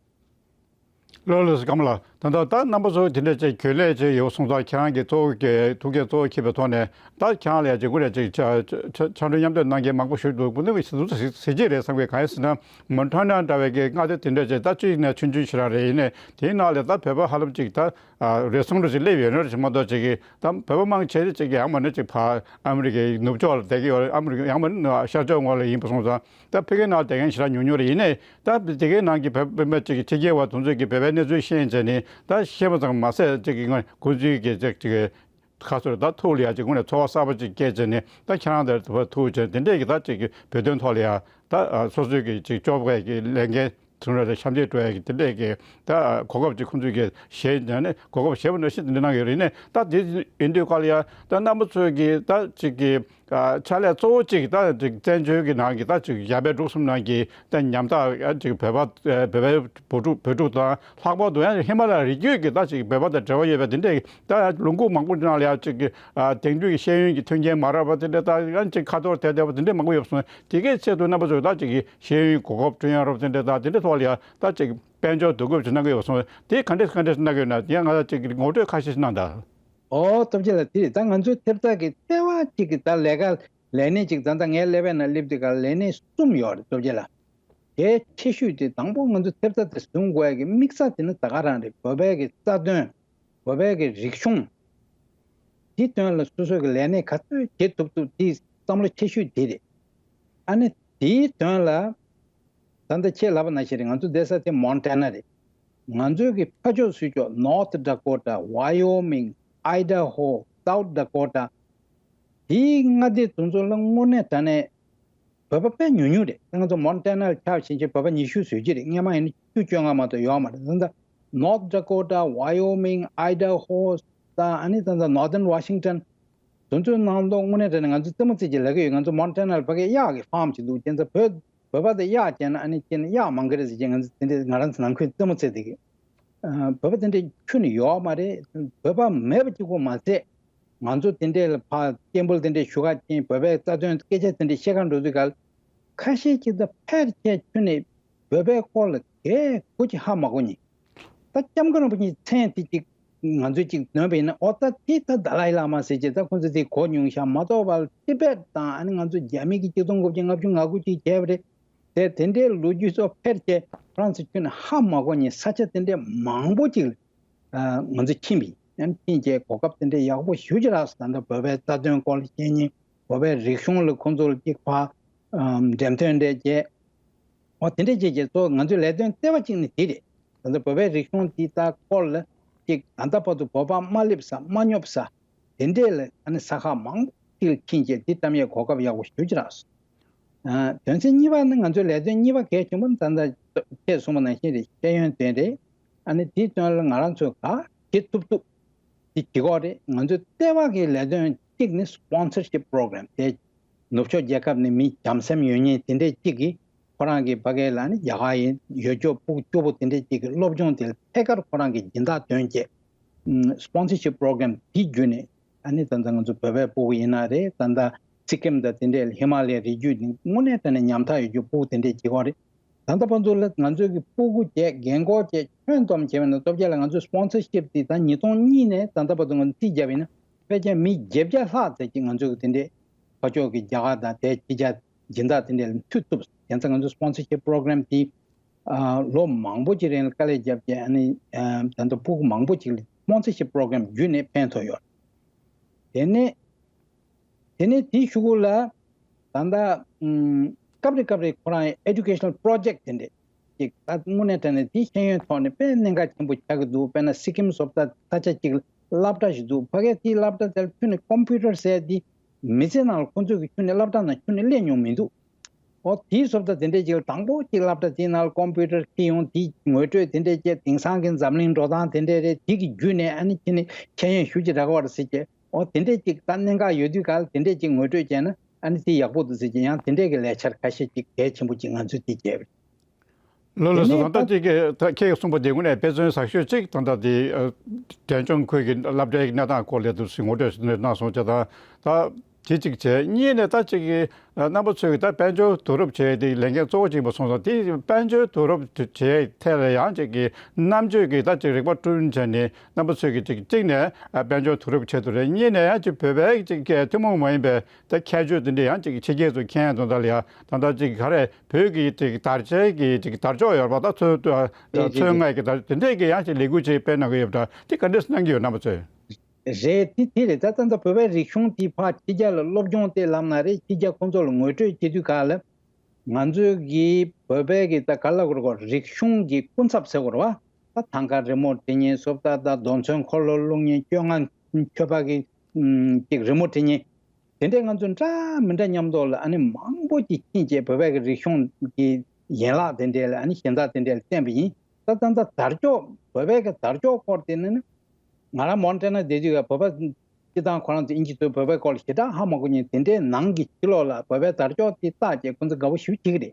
ལགས་ལགས་སོ། ཀརྨ་ལགས། ད་ལྟ་རྣམ་པ་ཚོ་དེ་འདྲ་ཅིག་གྱོད་ལས་ཅིག་ཡོད་སོང་ཙང་། ཁྱེད་རང་གིས་གཙོ་བོ་གི་ཐུགས་འགན་གཙོ་བོ་འཁྱེར་བའི་ཐོག་ནས་ད་ཁྱེད་རང་ལ་ཡ་ཅིག་དངོས་གནས་ཅིག་ཕྱག་ཕྱག་ཕྱག་འཁྲུལ་མཉམ་འདེགས་གནང་མཁན་མང་པོ་ཞིག་འདུག། འདི་ནི་ཟེར་ཟེར་གྱི་རེད་བསམ་གི། གང་ཡིན་ཟེར་ན་མོན་ཊ་ན་འདྲ་བའི་གི་མངའ་སྡེ་དེ་འདྲ་ཅིག་ད་གཅིག་ནས་ཆུང་ཆུང་ཞིག་རང་རེད། ཡིན་ནའི་དེའི་ནང་ལ་ད་བོད་པ་ཧ་ལམ་ཅིག་ད་རེ་ཟུང་འདྲ་ཅིག་སླེབས་ཡོད་ནོ་རེད་མ་གཏོགས། ཅིག་གི་ད་བོད་པ་མང་ཆེ་ཅིག་གི་ཡང་མིན་ན་ཅིག་ཕར་ཨ་མི་རི་ཀའི་ནུབ་ཕྱོགས་ལ་བསྡད་ཀྱི་ཡོད་རེད། ཨ་མི་རི་ཀ་ཡང་མིན་ན་ཤར་ཕྱོགས་ངོས་ལ་ཡིན་པ་སོང་ཙང་། ད་ཕ་གིའི་ནང་བསྡད་མཁན་ཞེ་དྲག་ཉུང་ཉུང་རེད། ཡིན་ནའི་ད་དེ་གའི་ནང་གི་བོད་པ་ཅིག་ཕྱི་རྒྱལ་བ་དེ་ཚོས་ཀྱི་བོད་པའི་གནས་ཚུལ་ཤེས་བྱས་ནས་ད་ཤེས་པ་ཙམ་མ་ཟད། ཅིག་གི་ངོས་ཁོང་ཚོའི་གི་ཅིག་ཅིག་གི་ཁ་སོར་ད་ཐུགས་ལ་ཡ་ཅིག་དངོས་གནས་ཚོར་བ་གསར་པ་ཅིག་སྐྱེས་བྱས་ནས། ད་ཁྱེད་རང་དང་ཐུག་བྱས་དེ་འདྲས་ཀྱི་ད་ཅིག་གི་བོད་དོན་ཐོག་ལ་ཡ་ད་སོ་སོའི་གི་ཅིག་སྐྱོབ་པའི་གི་ལས་འགན་དེ་འདྲ་དང་ཞབས་འདེགས་སྒྲུབ་ཡ་གི་དེ་འདྲས་ཀྱི་ད་གོ་སྐབས་ཅིག་ཁོང་ཚོས་ཀྱི་བཞེས་ནས་ནས་གོ་སྐབས་བཞེས་པ་ནང་བཞིན་དེ་འདྲ་གནང་གི་ཡོད་རེད། ནས་ད་དེ་ཡིན་དུས་ག་ལ་ཡ་ད་རྣམ་པ་ཚོས་ཀྱི་ད་ཅིག་གི་ཨ་ཕྱག་ལས་གཙོ་བོ་གཅིག་ད་ཅིག་བཙན་བྱོལ་གྱི་ནང་གི་ད་ཅིག་ཡར་པའི་འབྲུག་གསུམ་ནང་གི་ད་ཉམ་ཐག་ཨ་ཅིག་བོད་པ་ཨ་བོད་པའི་བུ་ཕྲུག་བོད་ཕྲུག་དང་། ལྷག་པར་དུ་ཡང་ཧི་མ་ལ་ཡའི་རི་རྒྱུད་ཀྱི་ད་ཅིག་བོད་པ་དང་འབྲེལ་བ་ཡོད་པའི་དེ་འདྲའི་ད་ལུང་ཁུག་མང་པོ་ནང་ལ་ཡང་ཅིག་ཨ་དེང་དུས་ཀྱི་ཤེས་ཡོན་གྱི་མཐུན་རྐྱེན་མ་རག་པ་དེ་འདྲ། ད་ཡང་ཅིག་ཁ་ཐོར་དེ་བསྡད་པ་དེ་འདྲ་མང་པོ་ཡོད་པ་སོང་། དེ་གའི་ཆེད་དུ་རྣམ་པ་ཚོས་ད་ཅིག་ཤེས་ཡོན་གོ་སྐབས་བསྐྲུན་ཡ་རོབ་དེ་འདྲ་ད་དེ་འདྲ་ཐོག་ལ་ཡང་ད་ཅིག་དཔལ་འབྱོར་བསྡུ་དགོས་ཅིག་གནང་གི་ཡོད་པ་སོང་། དེ་ག་འདྲས་ག་འདྲས་གནང་གི་ཡོད་ན་ཡང་ང་ལ་ཅིག་ངོ་སྤྲོད་ཁ་ཤས་ཤིག་གནང་དང་། ཨོ། སྟོབས་རྒྱལ་ལགས། དེ་རེད། ད་ང་ཚོའི་ཐེབས་རྩ་གི་ལྟེ་བ་གཅིག་གི་ད་ལས་ཀ་ལས་གནས་གཅིག་ད་ལྟ་ངའི་ཀླད་པའི་ནང་སླེབས་དུས་ག་ལས་གནས་གསུམ་ཡོད་རེད། སྟོབས་རྒྱལ་ལགས། གལ་ཆེ་ཤོས་དེ་དང་པོ་ང་ཚོ་ཐེབས་རྩ་དེ་བཟུང་དགོས་ཡ་གི་དམིགས་ས་དེ་ནི་ད་ག་རང་རེད། བོད་པའི་གི་རྩ་དོན། བོད་པའི་གི་རིག་གཞུང་། དེའི་དོན་ལ་སོ་སོ་གི་ལས་གནས་ག་ཚོད་བྱེད་ཐུབ་ཐུབ་དེ་བསམ་བློ་ཆེ་ཤོས་དེ་རེད། ཨ་ནི་དེའི་དོན་ལ་ད་ལྟ་ཁྱེད་ལབ་པ་ནང་བཞིན་རེད། ང་ཚོ་བསྡད་ས་དེ་མོན་ཊ་ན་རེད། ང་ཚོའི་གི་ཕ་ཕྱོགས་སུ་ཕྱོགས་North Dakota, Wyoming, Idaho, South Dakota། དེའི་མངའ་སྡེ་དེ་ཚོ་ལ་དངོས་གནས་དྲང་གནས་བོད་པ་དཔེ་ཉུང་ཉུང་རེད། ང་ཚོ་མོན་ཊ་ན་ལ་ཆ་བཞག་བྱས་བོད་པ་ཉི་ཤུ་ཙམ་ཅིག་རེད། སྔོན་མ་ཡིན་ན་བཅུ་བཅོ་ལྔ་མ་གཏོགས་ཡོད་མ་རེད། ད་ལྟ་North Dakota, Wyoming, Idaho དང་། ཨ་ནི་ད་ལྟ་Northern Washington དེ་ཚོའི་ནང་ལོགས་དངོས་གནས་དྲང་གནས་ང་ཚོ་རྩེད་མོ་རྩེ་བྱས་ལབ་ཀྱི་ཡོད། ང་ཚོ་མོན་ཊ་ན་ལ་ཕ་གིའི་གཡག་གི་ཕཱམ་ཅིག་འདུག། བྱས་ཙང་བོད་བོད་པ་དང་གཡག་བྱས་ན་ཨ་ནི་ཁྱེད་ནི་གཡག་མང་གི་རེད་ཟེར་བྱས། ང་ཚོ་དེ་འདྲས་ང་རང་ཚོ་ནང་ཁུལ་རྩེད་མོ་རྩེ་བསྡད་ཀྱི། ཨ། བོད་པ་དེ་འདྲས་ཁྱོན་ནས་ཡོད་མ་རེད། བོད་པ་མེད་པ་གཅིག་པོ་མ་ཟད། ང་ཚོ་དེ་འདྲས་ལ་ཕར་སྐད་འབོད་དེ་འདྲས་ཞུ་ག་ཕྱིན། བོད་པའི་རྩ་དོན་སྐད་ཆ་དེ་འདྲས་བཤད་ག་འགྲོ་དུས་ག་ལ། ཁ་ཤས་ཅིག་ད་ཕལ་ཆེར་ཁྱོན་ནས་བོད་པའི་སྐོར་ལ་གའི་གུ་ཅིག་ཧ་མ་གོ་མཁན། ད་སྐྱབས་མགོན་རིན་པོ་ཆེའི་མཚན་དེ་ཅིག་ང་ཚོས་ཅིག་འདོན་པ་ཡིན་ན། ཨོ། ད་དེ་ད་དཱ་ལའི་བླ་མ་ཟེར་བྱས་ད་ཁོང་ཚོས་དེ་གོ་མྱོང་ཤག་མ་གཏོགས་པ། ཏི་བེད་དང་ཨ་ནི་ང་ཚོ་རྒྱ་མི་གིས་གཅིག་སྟོང་དགུ་བརྒྱ་ལྔ་བཅུ་ང་དགུ་ཅིག་བྱས་པ་རེད། དེ་དེ་འདྲའི་ལོ་རྒྱུས་ཚོ་ཕལ་ཆེར་ཁོ་རང་ཚོ་ཁྱོན་ནས་ཧ་མ་གོ་མཁན་ས་ཆ་དེ་འདྲའི་མང་པོ་ཅིག་ལ་ང་ཚོ་ཕྱིན་པ་ཡིན། ཕྱིན་བྱས་གོ་སྐབས་དེ་འདྲའི་ཡག་པོ་ཞེ་པོ་ཅིག་རག་སོང་། ད་ལྟ་བོད་པའི་རྩ་དོན་སྐོར་ལ་བཤད་མཁན། བོད་པའི་རིག་གཞུང་ལ་ཁོང་ཚོ་ལ་གཅིག་ཕར་འགྲེམས་སྟོན་འདྲ་བྱས། འོ། དེ་འདྲ་བྱས་བྱས་གཙོ་བོ་ང་ཚོའི་ལས་དོན་ལྟེ་བ་གཅིག་ནི་དེ་རེད། ད་ལྟ་བོད་པའི་རིག་གཞུང་དེ་དག་སྐོར་ལ་གཅིག་ད་ལྟ་བར་དུ་བོད་པ་མ་སླེབས་ས་མ་སྙོབ་ས་དེ་འདྲས་ལ་ཨ་ནི་ས་ཁག་མང་པོ་ཅིག་ལ་ཕྱིན་བྱས་དེ་བཀྲམ་ཡས་གོ་སྐབས་ཡག་པོ་ཞེ་པོ་ཅིག་རག་སོང་། ཨ། དོན་ཚན་གཉིས་པ་ནི་ང་ཚོའི་ལས་དོན་གཉིས་པ་གལ་ཆེན་པོ་ནི་ད་ལྟ་ཁྱེད་གསུངས་པ་ནང་བཞིན་རེད། ཤེས་ཡོན་དོན་རེད། ཨ་ནི་དེའི་དོན་ལ་ང་རང་ཚོས་ག་བྱེད་ཐུབ་ཐུབ་དེ་བྱེད་དགོས་རེད། ང་ཚོའི་ལྟེ་བ་གི་ལས་དོན་གཅིག་ནི་Sponsorship Program དེ། ནུབ་ཕྱོགས་རྒྱལ་ཁབ་ནས་མི་བྱམས་སེམས་ཡོད་མཁན་དེ་འདྲས་གཅིག་གིས་ཁོ་རང་གི་ཕ་གི་ལ་ནི་རྒྱ་གར་ཡིན། ཡུལ་ཕྱོགས་ཕྲུ་གུ་སྐྱོ་པོ་དེ་འདྲས་གཅིག་གི་སློབ་སྦྱོང་དེ་ལ་ཐད་ཀར་ཁོ་རང་གི་སྦྱིན་བདག་འདོན་བྱས། ཨ། Sponsorship Program དེ་བརྒྱུད་ནས་ཨ་ནི་ད་ལྟ་ང་ཚོ་བོད་པའི་ཕྲུ་གུ་ཡིན་ན་རེད། ད་ལྟ་ སི་ཀིམ་དང་དེ་འདྲའི་ཧི་མ་ལ་ཡའི་རི་རྒྱུད་ནི་དངོས་གནས་དྲང་གནས་ཉམ་ཐག་ཡོད་རྒྱུ་ཕྲུ་གུ་དེ་འདྲས་བྱེད་ཀྱི་ཡོད་རེད། ད་ལྟ་བར་དུ་ལ་ང་ཚོའི་གི་ཕྲུ་གུ་བྱས་རྒན་འཁོགས་བྱས་ཁྱོན་བསྡོམས་བྱས་པ་ན་སྟོབས་རྒྱལ་ལགས་ང་ཚོའི་སི་པོན་སར་ཤིབ་དེ་ད་ཉིས་སྟོང་གཉིས་ནས་ད་ལྟ་བར་དུ་ང་ཚོས་རྩིས་བརྒྱབ་ཡིན་ན་ཕལ་ཆེར་མི་བརྒྱད་བརྒྱ་ལྷག་ཙམ་ཅིག་ང་ཚོའི་གི་དེ་འདྲས་ཕར་ཕྱོགས་ཀྱི་རྒྱ་གར་དང་དེ་ཕྱི་རྒྱལ་སྦྱིན་བདག་དེ་འདྲས་ལ་མཐུད་ཐུབ། དེ་ཚོ་ང་ཚོའི་སི་པོན་སར་ཤིབ་པོ་རོ་གྷ་རམ་དེ་ཨ་ལོ་མང་པོ་ཅིག་རིང་ལ་དཀའ་ལས་བརྒྱབ་བྱས་ཨ་ནི་ཨ་ད་ལྟ་ཕྲུ་གུ་མང་པོ་ཅིག་ལ་སི་པོན་སར་ཤིབ་པོ་རོ་གྷ་རམ་བརྒྱུད་ནས་ཕན་ཐོགས་ཡོད། དེ་ནས་དེ་ནས་དེའི་གཞུག་གུ་ལ་ད་ལྟ་ཨམ་སྐབས་རེ་སྐབས་རེ་ཁོ་རང་ཨེ་ཌུ་ཀེ་ཤ་ནལ་པོ་རོ་ཇེག་དེ་འདྲས་ཅིག་ད་དངོས་གནས་དྲང་གནས་དེའི་ཤེས་ཡོན་ཐོག་ནས་དཔེ་གནད་འགག་ཆེན་པོ་ཆགས་ཀྱི་འདུག་དཔེར་ན་སི་ཀིམ་བཟོ་ལྟ་ས་ཆ་གཅིག་ལ་སློབ་གྲྭ་ཞིག་འདུག་ཕ་གིར་དེའི་སློབ་གྲྭ་དེ་ལ་ཁྱོན་ནས་ཀམ་པུ་ཊར་ཟེར་དེ་མི་ཚེ་ནང་ལ་ཁོ་ཚོས་ཀྱི་ཁྱོན་ནས་སློབ་གྲྭ་ནང་ཁྱོན་ནས་སླེབས་མྱོང་མི་འདུག་འོ་དེའི་བཟོ་ལྟ་དེ་འདྲས་ཅིག་ལ་དང་པོ་གཅིག་སློབ་གྲྭ་དེའི་ནང་ལ་ཀམ་པུ་ཊར་ཁྱེར་ཡོང་དེའི་ངོ་སྤྲོད་དེ་འདྲས་བྱས་དེང་སང་གི་འཛམ་གླིང་འགྲོ་སྟངས་དེ་འདྲས་རེད། དེ་གི་བརྒྱུད་ནས་ཨ་ནི་ཁྱེད་ནི་ཤེས་ཡོན་ཞུ་ཅིག་རག་པ་རེད་ཟེར་བྱས། འོ་དེ་འདྲས་ཅིག་ད་གནད་འགག་ཡོད་དུས་ག་ལ་དེ་འདྲས་ཅིག་ངོ་སྤྲོད་བྱས་ན་ཨ་ནི་དེ་ཡག་པོ་འདུག་ཟེར་བྱས་ཡང་དེ་འདྲས་ཀྱི་ལས་འཆར་ཁ་ཤས་ཅིག་གལ་ཆེན་པོ་ཅིག་ང་ཚོས་དེ་བྱས་པ་རེད། ལགས་ལགས་སོ། དེ་ནས་ད་ལྟ་ད་ཅིག་གི་ད་ཁྱེད་ཀྱིས་གསུངས་པ་དེ་དངོས་གནས་དཔེ་མཚོན་ཟབ་ཤོས་ཅིག་ད་ལྟ་དེ་ཨ་འབྲས་ལྗོངས་ཁུལ་གྱི་སློབ་གྲྭའི་གནས་སྟངས་སྐོར་ལ་དུ་ངོ་སྤྲོད་ཞུས་གནང་སོང་བྱས་ད་ད་དེ་གཅིག་བྱས། གཉིས་ནས་ད་ཅིག་གི་ཨ་རྣམ་པ་ཚོས་ཀྱི་ད་དཔལ་འབྱོར་བསྡུ་རུབ་བྱས་ཏེ་ལས་འགན་གཙོ་བོ་ཅིག་ཡིན་པ་སོང་ཙང་དེ་དཔལ་འབྱོར་བསྡུ་རུབ་བྱས་ཐད་ལ་ཡང་ཅིག་གི་རྣམ་དཔྱོད་ཀྱི་ད་ཅིག་རིག་པ་བསྐྲུན་བྱས་ནས་རྣམ་པ་ཚོས་ཀྱི་ཅིག་གཅིག་ནས་ཨ་དཔལ་འབྱོར་བསྡུ་རུབ་བྱེད་དུ་རེད། གཉིས་ནས་ཡང་ཅིག་བོད་པའི་ཅིག་གི་ཐུན་མོང་མ་ཡིན་པའི་ད་ཁྱད་ཆོས་དེ་འདྲ་ཡང་ཅིག་ཕྱི་རྒྱལ་ཚོ་མཁྱེན་དོན་དག་ལ་ཡང་ད་ལྟ་ཅིག་ག་རེ་བོད་ཀྱི་ཅིག་དར་ཆའི་གི་ཅིག་དར་ལྕོག་ཡོད་པ་ད་ཚོན་ཨ་རེད་རེད་ཚོན་རེད། མངལ་གྱི་དར་དེ་འདྲས་ཀྱི་ཡང་ཅིག་ལས་འགུལ་ཅིག་སྤེལ་གནང་གི་ཡོད་པ་འདྲ། དེ་ག་འདྲས་གནང་གི་ཡོད་རྣམ་པ་ཚོས། རེད། དེ་དེ་རེད། ད་ད་ལྟ་བོད་པའི་རིག་གཞུང་དེ་ཕར་ཕྱི་རྒྱལ་ལ་སློབ་སྦྱོང་དེ་ལབ་ན་རེད། ཕྱི་རྒྱལ་ཁོང་ཚོ་ལ་ངོ་སྤྲོད་བྱེད་དུས་ག་ལ་ང་ཚོའི་གི་བོད་པའི་གི་ད་ག་ལ་གོ་རེད་གོ་རིག་གཞུང་གི་སྐུ་ཚབ་ཟེར་གོ་རེད་བ། ད་ཐང་ག་རི་མོ་འབྲི་མཁན་བཟོ་ལྟ་ད་རྡོ་ཚོན་འཁོར་ལོ་བླུགས་མཁན་བཅོ་ལྔ་མཆོད་པ་གི་ཨམ་ཅིག་རི་མོ་འབྲི་མཁན་དེ་འདྲས་ང་ཚོ་འདྲ་མི་འདྲ་མཉམ་དུ་ལ་ཨ་ནི་མང་པོ་ཅིག་ཕྱིན་བྱས་བོད་པའི་གི་རིག་གཞུང་གི་ཡན་ལག་དེ་འདྲས་ལ་ཨ་ནི་གཞན་དག་དེ་འདྲས་ལ་བསྟན་པ་ཡིན། ད་ད་ད་དར་ལྕོག་བོད་པའི་གི་དར་ལྕོག་སྐོར་དེ་ནི་ནི་ང་རང་མོན་ཊ་ན་བསྡད་དུས་ཀ་བོད་པ་སྤྱི་བཏང་ཁོ་རང་ཚོ་དབྱིན་ཇི་ཚོས་བོད་པའི་སྐོར་ལ་ཞེ་དྲག་ཧ་མ་གོ་མཁན་དེ་འདྲའི་ནང་གི་ཕྱི་ལོགས་ལ་བོད་པའི་དར་ལྕོག་དེ་བཏགས་བྱས་ཁོང་ཚོ་དགའ་པོ་ཞེ་པོ་བྱེད་ཀྱི་རེད།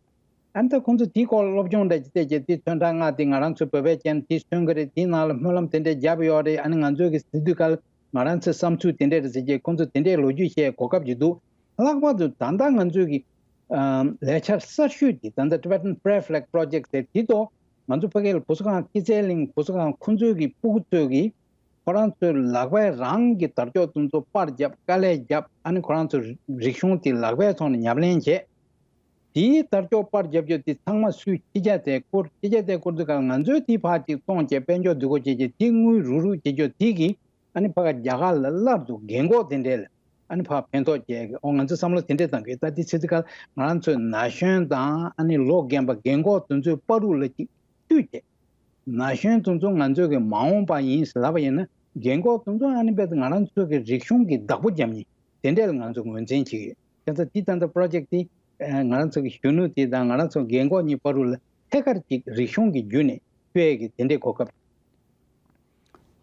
ཨ་ནི་ད་ཁོང་ཚོ་དེའི་སྐོར་ལ་སློབ་སྦྱོང་འདྲ་ཅིག་བལྟས་བྱས་དེ་ཚོན་ཁྲ་ལྔ་དེ་ང་རང་ཚོའི་བོད་པའི་ཅན་དེ་མཚོན་གྱི་རེད། དེའི་ནང་ལ་སྨོན་ལམ་དེ་འདྲས་བརྒྱབ་ཡོད་རེད། ཨ་ནི་ང་ཚོའི་གི་ཟེར་དུས་ཀ་ལ་ང་རང་ཚོའི་བསམ་ཚུལ་དེ་འདྲས་རེད་ཟེར་བྱས་ཁོང་ཚོ་དེ་འདྲས་ལོ་རྒྱུས་བཤད་གོ་སྐབས་ཅིག་འདུག་ལྷག་པར་དུ་ད་ལྟ་ང་ཚོའི་གི་ཨ་ལས་འཆར་གསར་ཤོས་དེ་ད་ལྟ་Tibetan Prayer Flag Project་ཟེར་དེ་ཐོག་ང་ཚོ་ཕ་གི་ལ་བུ་གསོ་ཁང་སྐྱིད་ཚལ་གླིང་བུ་གསོ་ཁང་ཁོང་ཚོའི་གི་སྤུ་གུ་ཚོས་གི་ཁོ་རང་ཚོའི་ལག་པས་རང་གི་དར་ལྕོག་དེ་ཚོ་པར་བརྒྱབ་དཀའ་ལས་བརྒྱབ། ཨ་ནི་ཁོ་རང་ཚོའི་རིག་གཞུང་དེ་ལག་པའི་ཐོག་ནས་ཉམས་ལེན་བྱས། དེའི་དར་ལྕོག་པར་བརྒྱབ་རྒྱུ་དེ་ཚང་མ་སུས་ཕྱི་རྒྱལ་དེ་བསྐུར་ཕྱི་རྒྱལ་དེ་བསྐུར་དུས་ག་ང་ཚོས་དེ་ཕར་ཅིག་བཙོང་བྱས་དཔལ་འབྱོར་བསྡུ་སྒོ་བྱས་རྗེས་དེ་དངུལ་རུག་རུག་བྱེད་རྒྱུ་དེ་གི་ཨ་ནི་ཕ་ག་རྒྱ་གར་ལ་སླར་དུ་རྒན་འཁོགས་དེ་འདྲས་ལ་ཨ་ནི་ཕར་ཕན་ཐོགས་བྱས་གི་ཨོ་ང་ཚོས་བསམ་བློ་དེ་འདྲས་བཏང་གི་ད་དེ་ཚེ་དེ་ག་ང་རང་ཚོའི་ན་གཞོན་དང་ཨ་ནི་ལོ་རྒན་པ་རྒན་འཁོགས་དེ་ཚོའི་བར་དུ་ལ་ཅིག་བཏུས་བྱས། ན་གཞོན་དེ་ཚོ་ང་ཚོའི་གི་མ་འོངས་པ་ཡིན་ཟེར་ལབ་པ་ཡིན་ན་རྒན་འཁོགས་དེ་ཚོ་ཨ་ནི་དཔེ་ང་རང་ཚོའི་གི་རིག་གཞུང་གི་བདག་པོ་རྒྱབ་མཁན་དེ་འདྲས་ལ་ང་ཚོ་ངོས་འཛིན་བྱེད་ཀྱི་ཡོད། དེ་ཚོ་དེ་ད་ལྟ་པོ་རོ་ཇེག་དེ་ང་རང་ཚོ་གི་གཞོན་ནུ་དེ་དང་ང་རང་ཚོ་རྒན་འཁོགས་གཉིས་བར་དུ་ལ་ཐད་ཀར་ཅིག་རིག་གཞུང་གི་བརྒྱུད་ནས་སྤེལ་གི་དེ་འདྲས་གོ་སྐབས།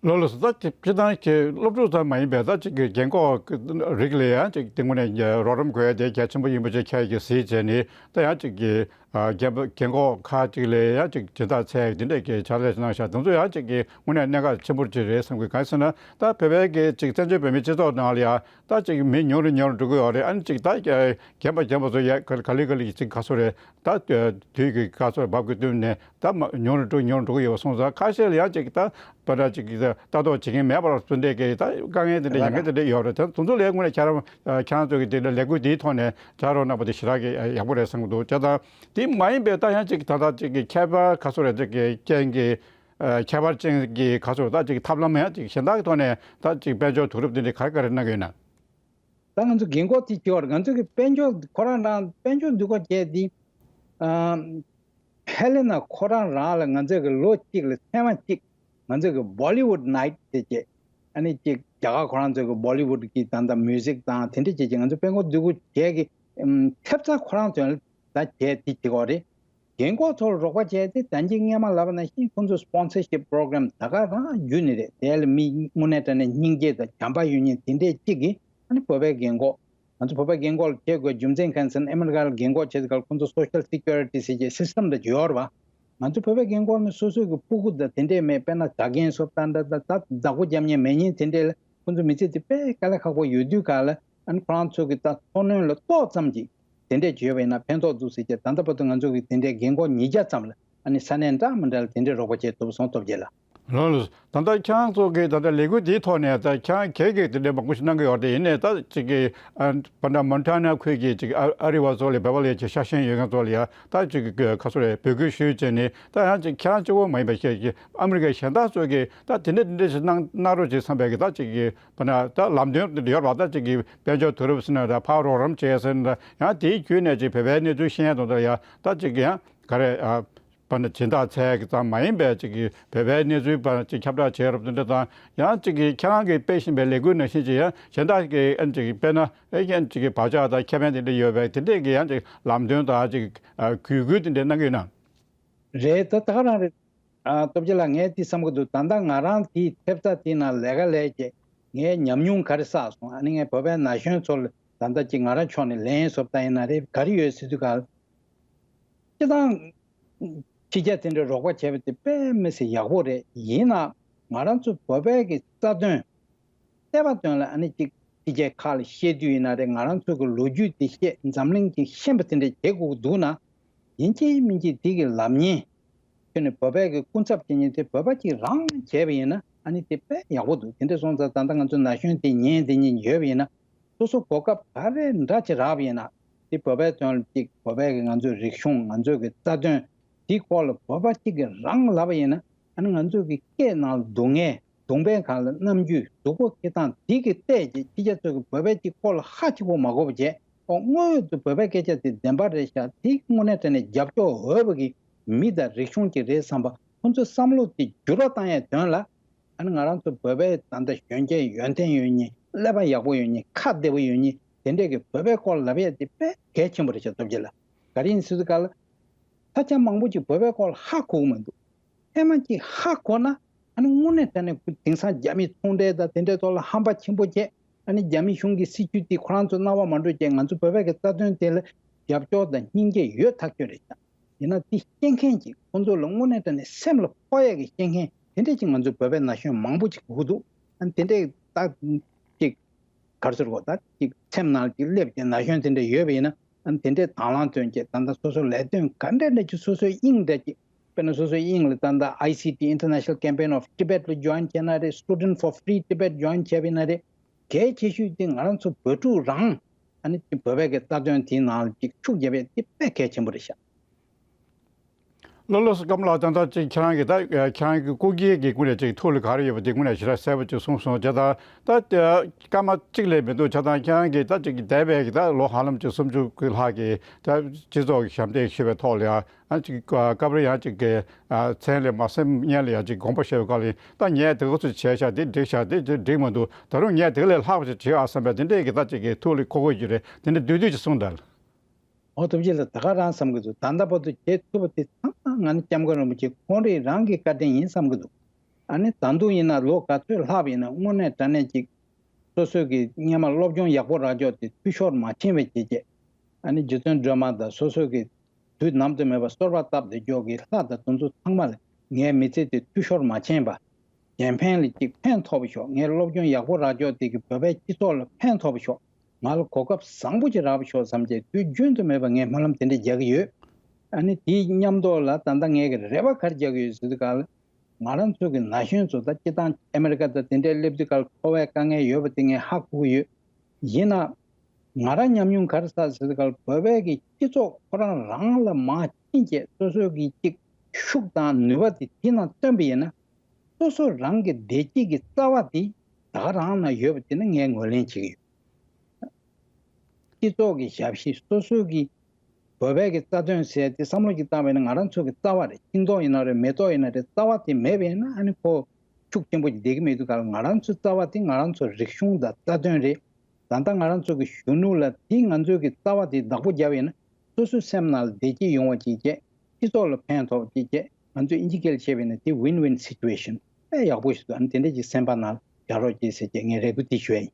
ལགས་ལགས་སོ། ད་ཅིག་སྤྱིར་བཏང་གི་སློབ་ཕྲུག་ཙམ་མ་ཡིན་པའི་ད་ཅིག་གི་རྒན་འཁོགས་རིགས་ལ་ཡང་ཅིག་དེ་ངོས་ནས་རོགས་རམ་དགོས་ཡ་དེ་གལ་ཆེན་པོ་ཡིན་པ་ཅིག་ཁྱེད་ཀྱིས་གཟིགས་བྱས་ནས་ད་ཡང་ཅིག་གི་ཨ་རྒན་པ་རྒན་འཁོགས་ཁག་ཅིག་ལ་ཡང་ཅིག་སྦྱིན་བདག་འཚོལ་ཡ་དེ་འདྲས་ཀྱི་ཕྱག་ལས་གནང་ཤག་དེ་ཚོ་ཡང་ཅིག་གི་དངོས་གནས་གནད་འགག་ཆེན་པོ་ཅིག་རེད་བསམ་གི། གང་ཟེར་ན་ད་བོད་པའི་གི་ཅིག་བཙན་བྱོལ་བོད་མིའི་སྤྱི་ཚོགས་ནང་ལ་ཡང་ད་ཅིག་མི་ཉུང་རུ་ཉུང་རུ་འགྲོ་གི་ཡོད་རེད། ཨ་ནི་ཅིག་ད་རྒན་པ་རྒན་པ་ཚོ་ཡ་ག་ལེ་ག་ལེ་ཅིག་ག་ཚོད་རེད། ད་དུས་ཀྱི་སྐབས་སུ་བབ་ཀྱི་བསྟུན་ནས་ད་མ་ཉུང་རུ་འགྲོ་ཉུང་རུ་འགྲོ་གི་ཡོད་པ་སོང་ཙང་ཁ་ཤས་ལ་ཡང་ཅིག་ད་ད་ལྟ་ཅིག་ད་ལྟ་རྟོག་བྱེད་མཁན་མེད་པར་ཚུར་འདྲེས་ཀྱི་ད་དཀའ་ངལ་དེ་འདྲ་ཡོང་མཁན་དེ་འདྲ་ཡོད་རེད། དེ་དེ་ཚོ་ལས་དངོས་གནས་ཁྱེད་རང་ཁྱེད་རང་ཚོ་གི་དེ་འདྲ་ལས་འགུལ་དེའི་ཐོག་ནས་བྱ་རོགས་གནང་པ་དེ་ཞེ་དྲག་གི་ཡག་པོ་རེད་བསམ་གྱི་འདུག་བྱས་ཙང་དེ་མ་ཡིན་པའི་ད་ཡང་ཅིག་ད་ལྟ་ཅིག་གི་ཁྱད་པར་ཁ་སོ་རེ་ཅིག་གི་རྐྱེན་གྱིས་ཁྱད་པར་ཅན་གྱི་ཁ་སོ་ད་ཅིག་ཐབས་ལམ་ཡང་ཅིག་གཞན་དག་གི་ཐོག་ནས་ད་ཅིག་དཔལ་འབྱོར་བསྡུ་རུབ་དེ་འདྲ་ག་རེ་ག་རེ་གནང་གི་ཡོད་ན། ད་ང་ཚོ་རྒན་འཁོགས་དེ་བྱེད་པར་ང་ཚོ་གི་དཔལ་འབྱོར་ཁོ་རང་རང་དཔལ་འབྱོར་འདུ་འགོད་བྱས་དེ། ཨ་ཧེ་ལེ་ན་ཁོ་རང་རང་ལ་ང་ཚོ་གི་ལོ་གཅིག་ལ་ཚེས་མ་གཅིག་ང་ཚོ་གི་Bollywood night་ཟེར་བྱས། ཨ་ནི་གཅིག་རྒྱ་གར་ཁོ་རང་ཚོ་གི་Bollywood་གི་ད་ལྟ་མིའུ་ཟིག་དང་དེ་འདྲ་བྱས་བྱས་ང་ཚོ་དཔལ་འབྱོར་འདུ་འགོད་བྱས་གི་ཨམ་ཐེབས་རྩ་ཁོ་རང་ཚོ་ལ་ད་བྱས་དེ་བྱེད་དགོས་རེད། རྒན་འཁོགས་ཚོར་རོགས་པ་བྱས་ཏེ་ད་གིན་སྔས་མ་ལབ་པ་ནང་བཞིན་ཁོང་ཚོ་སི་པོན་སར་ཤིབ་པོ་རོ་གྷ་རམ་ད་ག་རང་བརྒྱུད་ནས་རེད། དེ་ལ་མི་དངོས་གནས་དྲང་གནས་སྙིང་རྗེ་དང་བྱམས་པ་ཡོད་མཁན་དེ་འདྲས་གཅིག་གིས་ཨ་ནི་བོད་པའི་རྒན་འཁོགས་ང་ཚོ་བོད་པའི་རྒན་འཁོགས་ལ་བྱེད་དགོས་རྒྱུ་མཚན་གང་ཟེར་ན་ཨ་མི་རི་ཀ་ལ་རྒན་འཁོགས་བྱེད་དུས་སྐབས་ཁོང་ཚོ་Social Security་ཟེར་གྱི་སིས་ཊམ་འདྲ་ཅིག་ཡོད་རེད་བ། ང་ཚོ་བོད་པའི་རྒན་འཁོགས་ནི་སོ་སོའི་གི་སྤུ་གུ་དང་དེ་འདྲས་མེད། དཔེར་ན་བདག་རྐྱེན་སོགས་ད་འདྲ་ད་ད་བདག་པོ་རྒྱབ་མཁན་མེད་མཁན་དེ་འདྲས་ལ་ཁོང་ཚོ་མི་ཚེ་དེ་དཔེ་དཀའ་ལས་ཁག་པོ་ཡོད་དུས་ག་ལ། ཨ་ནི་ཁོ་རང་ཚོ་གི་ད་འཚོ་སྣོན་ལ་ཏོག་ཙམ་ཅིག་དེ་འདྲས་བྱས་པ་ཡིན་ན་ཕན་ཐོགས་འདུག་ཟེར་གྱི། ད་ལྟ་བར་དུ་ང་ཚོ་གི་དེ་འདྲས་རྒན་འཁོགས་ཉིས་བརྒྱ་ཙམ་ལ་ཨ་ནི་ས་གནས་འདྲ་མི་འདྲ་ལ་དེ་འདྲས་རོགས་པ་བྱས་ཐུབ་སོང་། སྟོབས་རྒྱལ་ལགས། ལགས་ལགས། ད་ལྟ་ཁྱེད་རང་ཚོ་གི་ད་ལྟ་ལས་འགུལ་འདིའི་ཐོག་ནས་ད་ཁྱེད་རང་གིས་ག་གེ་དེ་འདྲའི་མང་པོ་ཞིག་གནང་གི་ཡོད་རེད། ཡིན་ནའི་ད་ཅིག་གི་ཨ་བ་ད་མོན་ཊ་ན་ཁུལ་གྱི་ཅིག་ཨ་ཨ་རི་བ་ཚོ་ལ་བོད་པ་ལ་ཅིག་ཤ་ཞེན་ཡོད་མཁན་ཚོ་ལ་ཡ་ད་ཅིག་གི་ཁ་སོ་རེད། འབོད་སྐུལ་ཞུས་བྱས་ནས་ད་ཡང་ཅིག་ཁྱེད་རང་གཅིག་པོ་མ་ཡིན་པ་ཞིག་གི་ཨ་མི་རི་ཀའི་གཞན་དག་ཚོ་གིས་ད་དེ་འདྲ་དེ་འདྲ་ཞིག་གནང་གནང་རོགས་ཅིག་བསམ་པའི་གི་ད་ཅིག་གི་བ་ད་ད་ལམ་སྟོན་དེ་འདྲ་ཡོད་རེད་པ། ད་ཅིག་གི་དཔལ་འབྱོར་དུས་རབས་ཟེར་ན་འདྲ། ཕར་རོགས་རམ་བྱས་ཟེར་ན་འདྲ། ཡང་དེའི་བརྒྱུད་ནས་ཅིག་བོད་པའི་གནས་ཚུལ་ཤེས་ཡ་དང་འདྲ་ཡ་ད་ཅིག་གི་ཡང་ག་རེ་ཨ། བ་ན་སྦྱིན་བདག་ཚད་ཀྱི་ཙམ་མ་ཡིན་པའི་ཅིག་གི་བོད་པའི་གནས་ཚུལ་བ་ཅིག་ཁྱབ་བསྒྲགས་བྱས་རབས་དེ་འདྲ་དང་། ཡང་ཅིག་གི་ཁྱེད་རང་གིས་སྤེལ་བཞིན་པའི་ལས་འགུལ་ནང་བཞིན་ཅིག་ཡང་གཞན་དག་གིས་ཨ་ཅིག་སྤེལ་ན་ཨེ་ཡང་ཅིག་གི་བག་ཆགས་དང་ཁེ་ཕན་དེ་འདྲ་ཡོད་པའི་དེ་འདྲས་ཀྱི་ཡང་ཅིག་ལམ་སྟོན་དང་ཅིག་གུས་བཀུར་དེ་འདྲས་གནང་གི་ཡོད་ན། རེད། ད་ད་ག་རང་རེད། ཨ་སྟོབས་རྒྱལ་ལགས། ངས་དེ་བསམ་གི་འདུག། ད་ལྟ་ང་རང་དེའི་ཐེབས་རྩ་དེའི་ནང་ལས་ཀ་ལས་ཀྱི་ངས་ཉམས་མྱོང་ག་རེ་བསགས་སོང་། ཨ་ནི་ངས་བོད་པའི་ན་གཞོན་ཚོ་ལ་ད་ལྟ་ཅིག་ང་རང་ཕྱོགས་ནས་ལན་བཟོ་ལྟ་ཡིན་ན་རེད། ག་རེ་ཡོད་ཟེར་དུས་ག་ལ། སྤྱིར་བཏང་ཕྱི་རྒྱལ་དེ་འདྲའི་རོགས་པ་བྱས་པ་དེ་དཔེ་མི་སྲིད་ཡག་པོ་རེད། ཡིན་ནའང་ང་རང་ཚོ་བོད་པའི་གི་རྩ་དོན་བལྟས་པ་དོན་ལ་ཨ་ནི་ཅིག་ཕྱི་རྒྱལ་ཁག་ལ་བཤད་དུས་ཡིན་ན་རེད། ང་རང་ཚོ་གི་ལོ་རྒྱུས་དེ་བཤད། འཛམ་གླིང་གི་ཤེས་པ་དེ་འདྲ་བྱེད་དགོས་ཀྱི་འདུག་ན། ཡིན་གཅིག་མིན་གཅིག་དེ་གི་ལབ་མཁན་ཁྱོན་ནས་བོད་པའི་གི་སྐུ་ཚབ་བྱེད་མཁན་དེ་བོད་པ་གཅིག་རང་བྱས་པ་ཡིན་ན་ཨ་ནི་དེ་དཔེ་ཡག་པོ་འདུག། དེ་འདྲ་སོང་ཙང་ད་ལྟ་ང་ཚོ་ན་གཞོན་དེ་ཉན་དེ་ཉན་ཡོད་པ་ཡིན་ན། སོ་སོ་གོ་སྐབས་ག་རེ་འདྲ་ཅིག་རག་པ་ཡིན་ན། དེ་བོད་པའི་དོན་ལ་ཅིག་བོད་པའི་གི་ང་ཚོའི་རིག་གཞུང་། ང་ཚོའི་གི་རྩ་དོན་དེའི་སྐོར་ལ་བོད་པ་གཅིག་གིས་རང་ལབ་པ་ཡིན་ན། ཨ་ནི་ང་ཚོའི་གི་སྐད་ནང་སྡུག་བསྔལ་གདོང་པའི་སྒང་ལ་རྣམ་འགྱུར་སྡུག་པོ་སྐྱེ་སྟངས་དེ་གི་བལྟས་རྗེས་ཕྱི་རྒྱལ་ཚོ་གི་བོད་པའི་གཅིག་སྐོར་ལ་ཧ་ཅིག་པོ་མ་གོ་བ་བྱས། ཨོ་དངོས་ཡོད་དུ་བོད་པའི་སྐད་ཆ་དེ་བདེན་པ་རེད་ཤག། དེ་དངོས་གནས་དྲང་གནས་རྒྱབ་སྐྱོར་འོས་པ་གི་མི་དང་རིག་གཞུང་ཅིག་རེད་བསམ་པ། ཁོང་ཚོའི་བསམ་བློ་དེ་འགྱུར་བ་བཏང་ཡའི་དོན་ལ། ཨ་ནི་ང་རང་ཚོ་བོད་པའི་ད་ལྟ་གཞོན་སྐྱེས་ཡོན་ཏན་ཡོད་མཁན། ཀླད་པ་ཡག་པོ་ཡོད་མཁན། ཁ་བདེ་པོ་ཡོད་མཁན་དེ་འདྲས་ཀྱི་བོད་པའི་སྐོར་ལབ་ཡ་དེ་དཔེ་གལ་ཆེན་པོ་རེད་ཤག། སྟོབས་རྒྱལ་ལགས། ག་རེ་ཡིན་ཟེར་དུས་ག་ལ། ས་ཆ་མང་པོ་ཅིག་བོད་པའི་སྐོར་ལ་ཧ་གོ་གི་མི་འདུག། ཐེངས་མ་གཅིག་ཧ་གོ་ན་ཨ་ནི་དངོས་གནས་དྲང་གནས་དེང་སང་རྒྱ་མི་ཚོང་འབྲེལ་དང་དེ་འདྲའི་ཐོག་ལ་ཧམ་པ་ཆེན་པོ་བྱས། ཨ་ནི་རྒྱ་མི་གཞུང་གི་སྲིད་བྱུས་དེ་ཁོ་རང་ཚོ་སྣང་བ་མ་འགྲོ་བྱས། ང་ཚོ་བོད་པའི་གི་རྩ་དོན་དེ་ལ་རྒྱབ་སྐྱོར་དང་སྙིང་རྗེ་ཡོད་ཐག་ཆོད་རེད་ཤག། ཡིན་ན་དེ་ཤེས་མཁན་ཅིག། ཁོང་ཚོ་ལ་དངོས་གནས་དྲང་གནས་སེམས་ལ་ཕོག་ཡས་ཀྱི་ཤེས་མཁན་དེ་འདྲས་ཅིག་ང་ཚོའི་བོད་པའི་ན་གཞོན་མང་པོ་ཅིག་དགོས་ཀྱི་འདུག། ཨ་ནི་དེ་འདྲས་ད་ཅིག་ག་རེ་ཟེར་དགོས། ད་ཅིག་སེམས་ནང་ཅིག་སླེབས་ཀྱི་ན་གཞོན་དེ་འདྲས་ཡོད་པ་ཡིན་ན། ཨ་ནི་དེ་འདྲས་དང་བླངས་བཏོན་བྱས། ད་ལྟ་སོ་སོ་ལས་དོན་ག་འདྲས་འདྲས་ཀྱི་སོ་སོའི་དབྱིངས་འདྲ་ཅིག། དཔེར་ན་སོ་སོའི་དབྱིངས་ལ་ད་ལྟ་ཨའི་སི་ཊི། International Campaign of Tibet ལ་ཇོ་ཡིན་བྱས་ན་རེད། Student for Free Tibet ཇོ་ཡིན་བྱས་པ་ཡིན་ན་རེད། གལ་ཆེ་ཤོས་དེ་ང་རང་ཚོ་བོད་ཕྲུག་རང་ཨ་ནི་བོད་པའི་གི་རྩ་དོན་དེའི་ནང་ལ་ཅིག་ཤུགས་རྒྱབ་ཡས་དེ་དཔེ་གལ་ཆེན་པོ་རེད་ཤག། ལགས་ལགས་སོ། སྐམ་ལགས། ད་ལྟ་ཅིག་ཁྱེད་རང་གིས་ད་ཁྱེད་རང་གི་སྐུ་སྒེར་གྱི་སྐུ་ནས་ཅིག་ཐུགས་ལ་ག་རེ་ཡོད་པ་དེ་སྐུ་ནས་ཞེ་དྲག་གསལ་པོ་ཅིག་གསུངས་སོང་། བྱས་ཙང་ད་སྐར་མ་གཅིག་ལས་མི་འདུག། བྱས་ཙང་ཁྱེད་རང་གིས་ད་ཅིག་འདས་པའི་གི་ད་ལོ་ཧ་ལམ་ཅིག་སུམ་ཅུ་ལྷག་གི་ད་སྤྱི་ཚོགས་ཀྱི་ཞབས་འདེགས་ཞུས་པའི་ཐོག་ལ་ཡང་ཨ་ཅིག་སྐབས་རེ་ཡང་ཅིག་གི་མཚན་ལས་མ་སེམས་ངན་ལ་ཡང་ཅིག་དགོངས་པ་བཞེས་པའི་སྐབས་ལ། ད་ངས་དེ་ག་ཚོད་བྱས་ཤག། དེ་འགྲིག་ཤག། དེ་འགྲིག་མི་འདུག། ད་རུང་ངས་དེ་ག་ལས་ལྷག་པ་ཞིག་བྱེད་ཨ་བསམ་པའི་དེ་འདྲས་ཀྱི་ད་ཅིག་གི་ཐུགས་ལ་འཁོར་གྱི་ཡོད་རེད། དེ་འདྲ་འདུག་དུས་ཅིག་གསུངས་དང་། ཨོ། སྟོབས་རྒྱལ་ལགས། ད་ག་རང་བསམ་གྱི་འདུག། ད་ལྟ་བར་དུ་བྱེད་ཐུབ་པ་དེ་ཚང་མ་ང་ནི་སྐྱབས་མགོན་རིན་པོ་ཆེ་ཁོང་རང་རང་གི་བཀའ་དྲིན་ཡིན་བསམ་གྱི་འདུག། ཨ་ནི་ད་དུང་ཡིན་ན་ལོ་ག་ཚོད་ལྷག་པ་ཡིན་ན་དངོས་གནས་དྲང་གནས་ཅིག་སོ་སོ་གི་སྔོན་མ་སློབ་སྦྱོང་ཡག་པོ་རག་ཕྱོགས་དེ་འཐུས་ཤོར་མ་ཕྱིན་པའི་བྱས་རྗེས། ཨ་ནི་རྗེ་བཙུན་སྒྲོལ་མ་དང་སོ་སོ་གི་དུས་ནམ་དུ་མེད་པར་གསོལ་བ་བཏབ་བསྡད་ཕྱོགས་ཀྱི་ལྷ་དང་དེ་ཚོ་ཚང་མ་ལ་ངའི་མི་ཚེ་དེ་འཐུས་ཤོར་མ་ཕྱིན་པ། གཞན་ཕན་ལ་ཅིག་ཕན་ཐོགས་པ་ཤོག། ངའི་སློབ་སྦྱོང་ཡག་པོ་རག་ཕྱོགས་དེ་གིས་བོད་པའི་སྤྱི་ཚོགས་ལ་ཕན་ཐོགས་པ་ཤོག། ང་ལ་གོ་སྐབས་བཟང་པོ་ཅིག་རག་པ་ཤོག་བསམ་བྱས་དུས་རྒྱུན་དུ་མེད་པར་ངས་སྨོན་ལམ་དེ་འདྲ་རྒྱག་གི་ཡོད། ཨ་ནི་དེའི་མཉམ་དུ་ལ་ད་ལྟ་ངས་ཀྱི་རེ་བ་ག་རེ་རྒྱག་གི་ཡོད་ཟེར་དུས་ག་ལ། ང་རང་ཚོ་གི་ན་གཞོན་ཚོ་ད་སྤྱིར་བཏང་ཨ་མེ་རི་ཀ་དང་དེ་འདྲའི་སླེབས་དུས་ག་ལ་འཚོ་བའི་དཀའ་ངལ་ཡོད་པ་དེ་ངས་ཧ་གོ་གི་ཡོད། ཡིན་ན། ང་རང་ཉམས་མྱོང་ག་རེ་བསགས་ཟེར་ག་ལ། བོད་པའི་གི་སྤྱི་ཚོགས་ཁོ་རང་རང་ལ་མར་ཕྱིན་བྱས་སོ་སོའི་གི་ཅིག་ཤུགས་དང་ནུས་པ་དེ་དེ་ནང་བཏོན་པ་ཡིན་ན། སོ་སོ་རང་གི་བདེ་སྐྱིད་ཀྱི་རྩ་བ་དེ་ད་ག་རང་ན་ཡོད་པ་དེ་ནི་ངས་ངོས་ལེན་བྱེད་ཀྱི་ཡོད། སྤྱི་ཚོགས་ཀྱི་ཞབས་ཕྱི། སོ་སོའི་གི་བོད་པའི་གི་རྩ་དོན་ཟེར་དེ་བསམ་བློ་ཅིག་བཏང་བས་ན་ང་རང་ཚོ་གི་རྩ་བ་རེད། ཤིང་ཏོག་ཡིན་ན་རེད། མེ་ཏོག་ཡིན་ན་རེད། རྩ་བ་དེ་མེད་པས་ན་ཨ་ནི་ཁོ་ཤུགས་ཆེན་པོ་ཅིག་བསྡད་ཀྱི་མེད་དུས་ག་ལ། ང་རང་ཚོའི་རྩ་བ་དེ་ང་རང་ཚོའི་རིག་གཞུང་དང་རྩ་དོན་རེད། ད་ལྟ་ང་རང་ཚོ་གི་གཞོན་ནུ་ལ་དེ་ང་ཚོའི་གི་རྩ་བ་དེ་བདག་པོ་བརྒྱབ་ཡིན་ན། སོ་སོའི་སེམས་ནང་ལ་བདེ་སྐྱིད་ཡོང་བ་ཅིག་བྱས། སྤྱི་ཚོགས་ལ་ཕན་ཐོགས་པ་ཅིག་བྱས། ང་ཚོས་ཨིན་ཇི་སྐད་ལ་བཤད་པ་ཡིན་ན་དེ་win-win situation དཔེ་ཡག་པོ་ཞིག་འདུག། ཨ་ནི་དེ་འདྲས་ཀྱི་སེམས་པ་ནང་ལ་བཞག་རོགས་གྱིས་ཟེར་གྱི་ངས་རེ་སྐུལ་དེ་ཞུ་ཡ་ཡིན།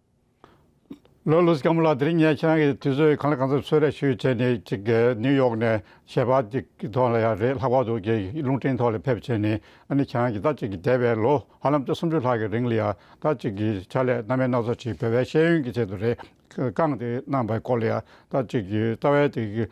ལོ་ལུས་ཀམ་ལ་དེ་རིང་ངས་ཁྱེད་རང་གི་དུས་ཚོད་གང་ལ་གང་འཚམ་གསོལ་རས་ཞུས་བྱས་ནས་ཅིག་ནིའུ་ཡོག་ནས་ཞལ་པར་ཅིག་གི་ཐོག་ལ་ཡང་རེད། ལྷག་པར་དུ་གི་རླུང་འཕྲིན་ཐོག་ལ་ཕེབས་བྱས་ནས་ཨ་ནི་ཁྱེད་རང་གི་ད་ཅིག་གི་འདས་པའི་ལོ་ཧ་ལམ་ད་སུམ་ཅུ་ལྷག་གི་རིང་ལ་ཡང་ད་ཅིག་གི་ཕྱག་ལས་རྣམ་པ་སྣ་ཚོགས་ཅིག་བོད་པའི་ཤེས་ཡོན་གྱི་ཆེད་དུ་རེད། བསྐངས་ཏེ་གནང་པའི་སྐོར་ལ་ཡང་ད་ཅིག་གི་རྩ་བའི་དེ་གི་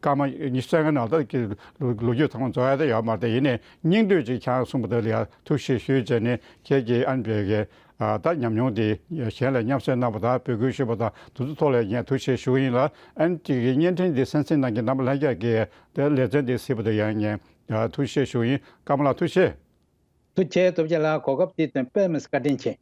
སྐར་མ་ཉི་ཤུ་རྩ་ལྔ་ནང་ད་ཀྱི་ལོ་ལོ་རྒྱུས་ཚང་མ་རྫོགས་ཡ་ད་ཡོད་མ་རེད། ཡིན་ནའི་སྙིང་བསྡུས་ཅིག་ཁྱེད་རང་གསུངས་པ་དེ་ལ་ཡང་ཐུགས་རྗེ་ཆེ་ཞུས་བྱས་ནས་ཁྱེད་ཀྱིས་ཨ་ནི་བོད་ཀྱི་ད་ཉམས་མྱོང་དེ་གཞན་ལ་མཉམ་བསྲེས་གནང་པ་དང་འབོད་སྐུལ་ཞུས་པ་དང་དེ་ཚོ་ཐོག་ལ་ངས་ཐུགས་རྗེ་ཆེ་ཞུ་གི་ཡིན་ལ། ཨ་ནི་ཅིག་གི་བརྙན་འཕྲིན་འདི་གསན་གཟིགས་གནང་མཁན་རྣམ་པ་ལྷན་རྒྱས་ཀྱིས་དེ་ལེ་ཚན་འདི་གཟིགས་པ་དང་ཡང་ངས་ཐུགས་རྗེ་ཆེ་ཞུ་གི་ཡིན། ཀརྨ་ལགས་ཐུགས་རྗེ་ཆེ། ཐུགས་རྗེ་ཆེ། ཐུབ་རྒྱལ་ལགས། གོ་སྐབས་དེ་བཏོན་དཔེ་མི་སྲིད་བཀའ་དྲིན་ཆེ།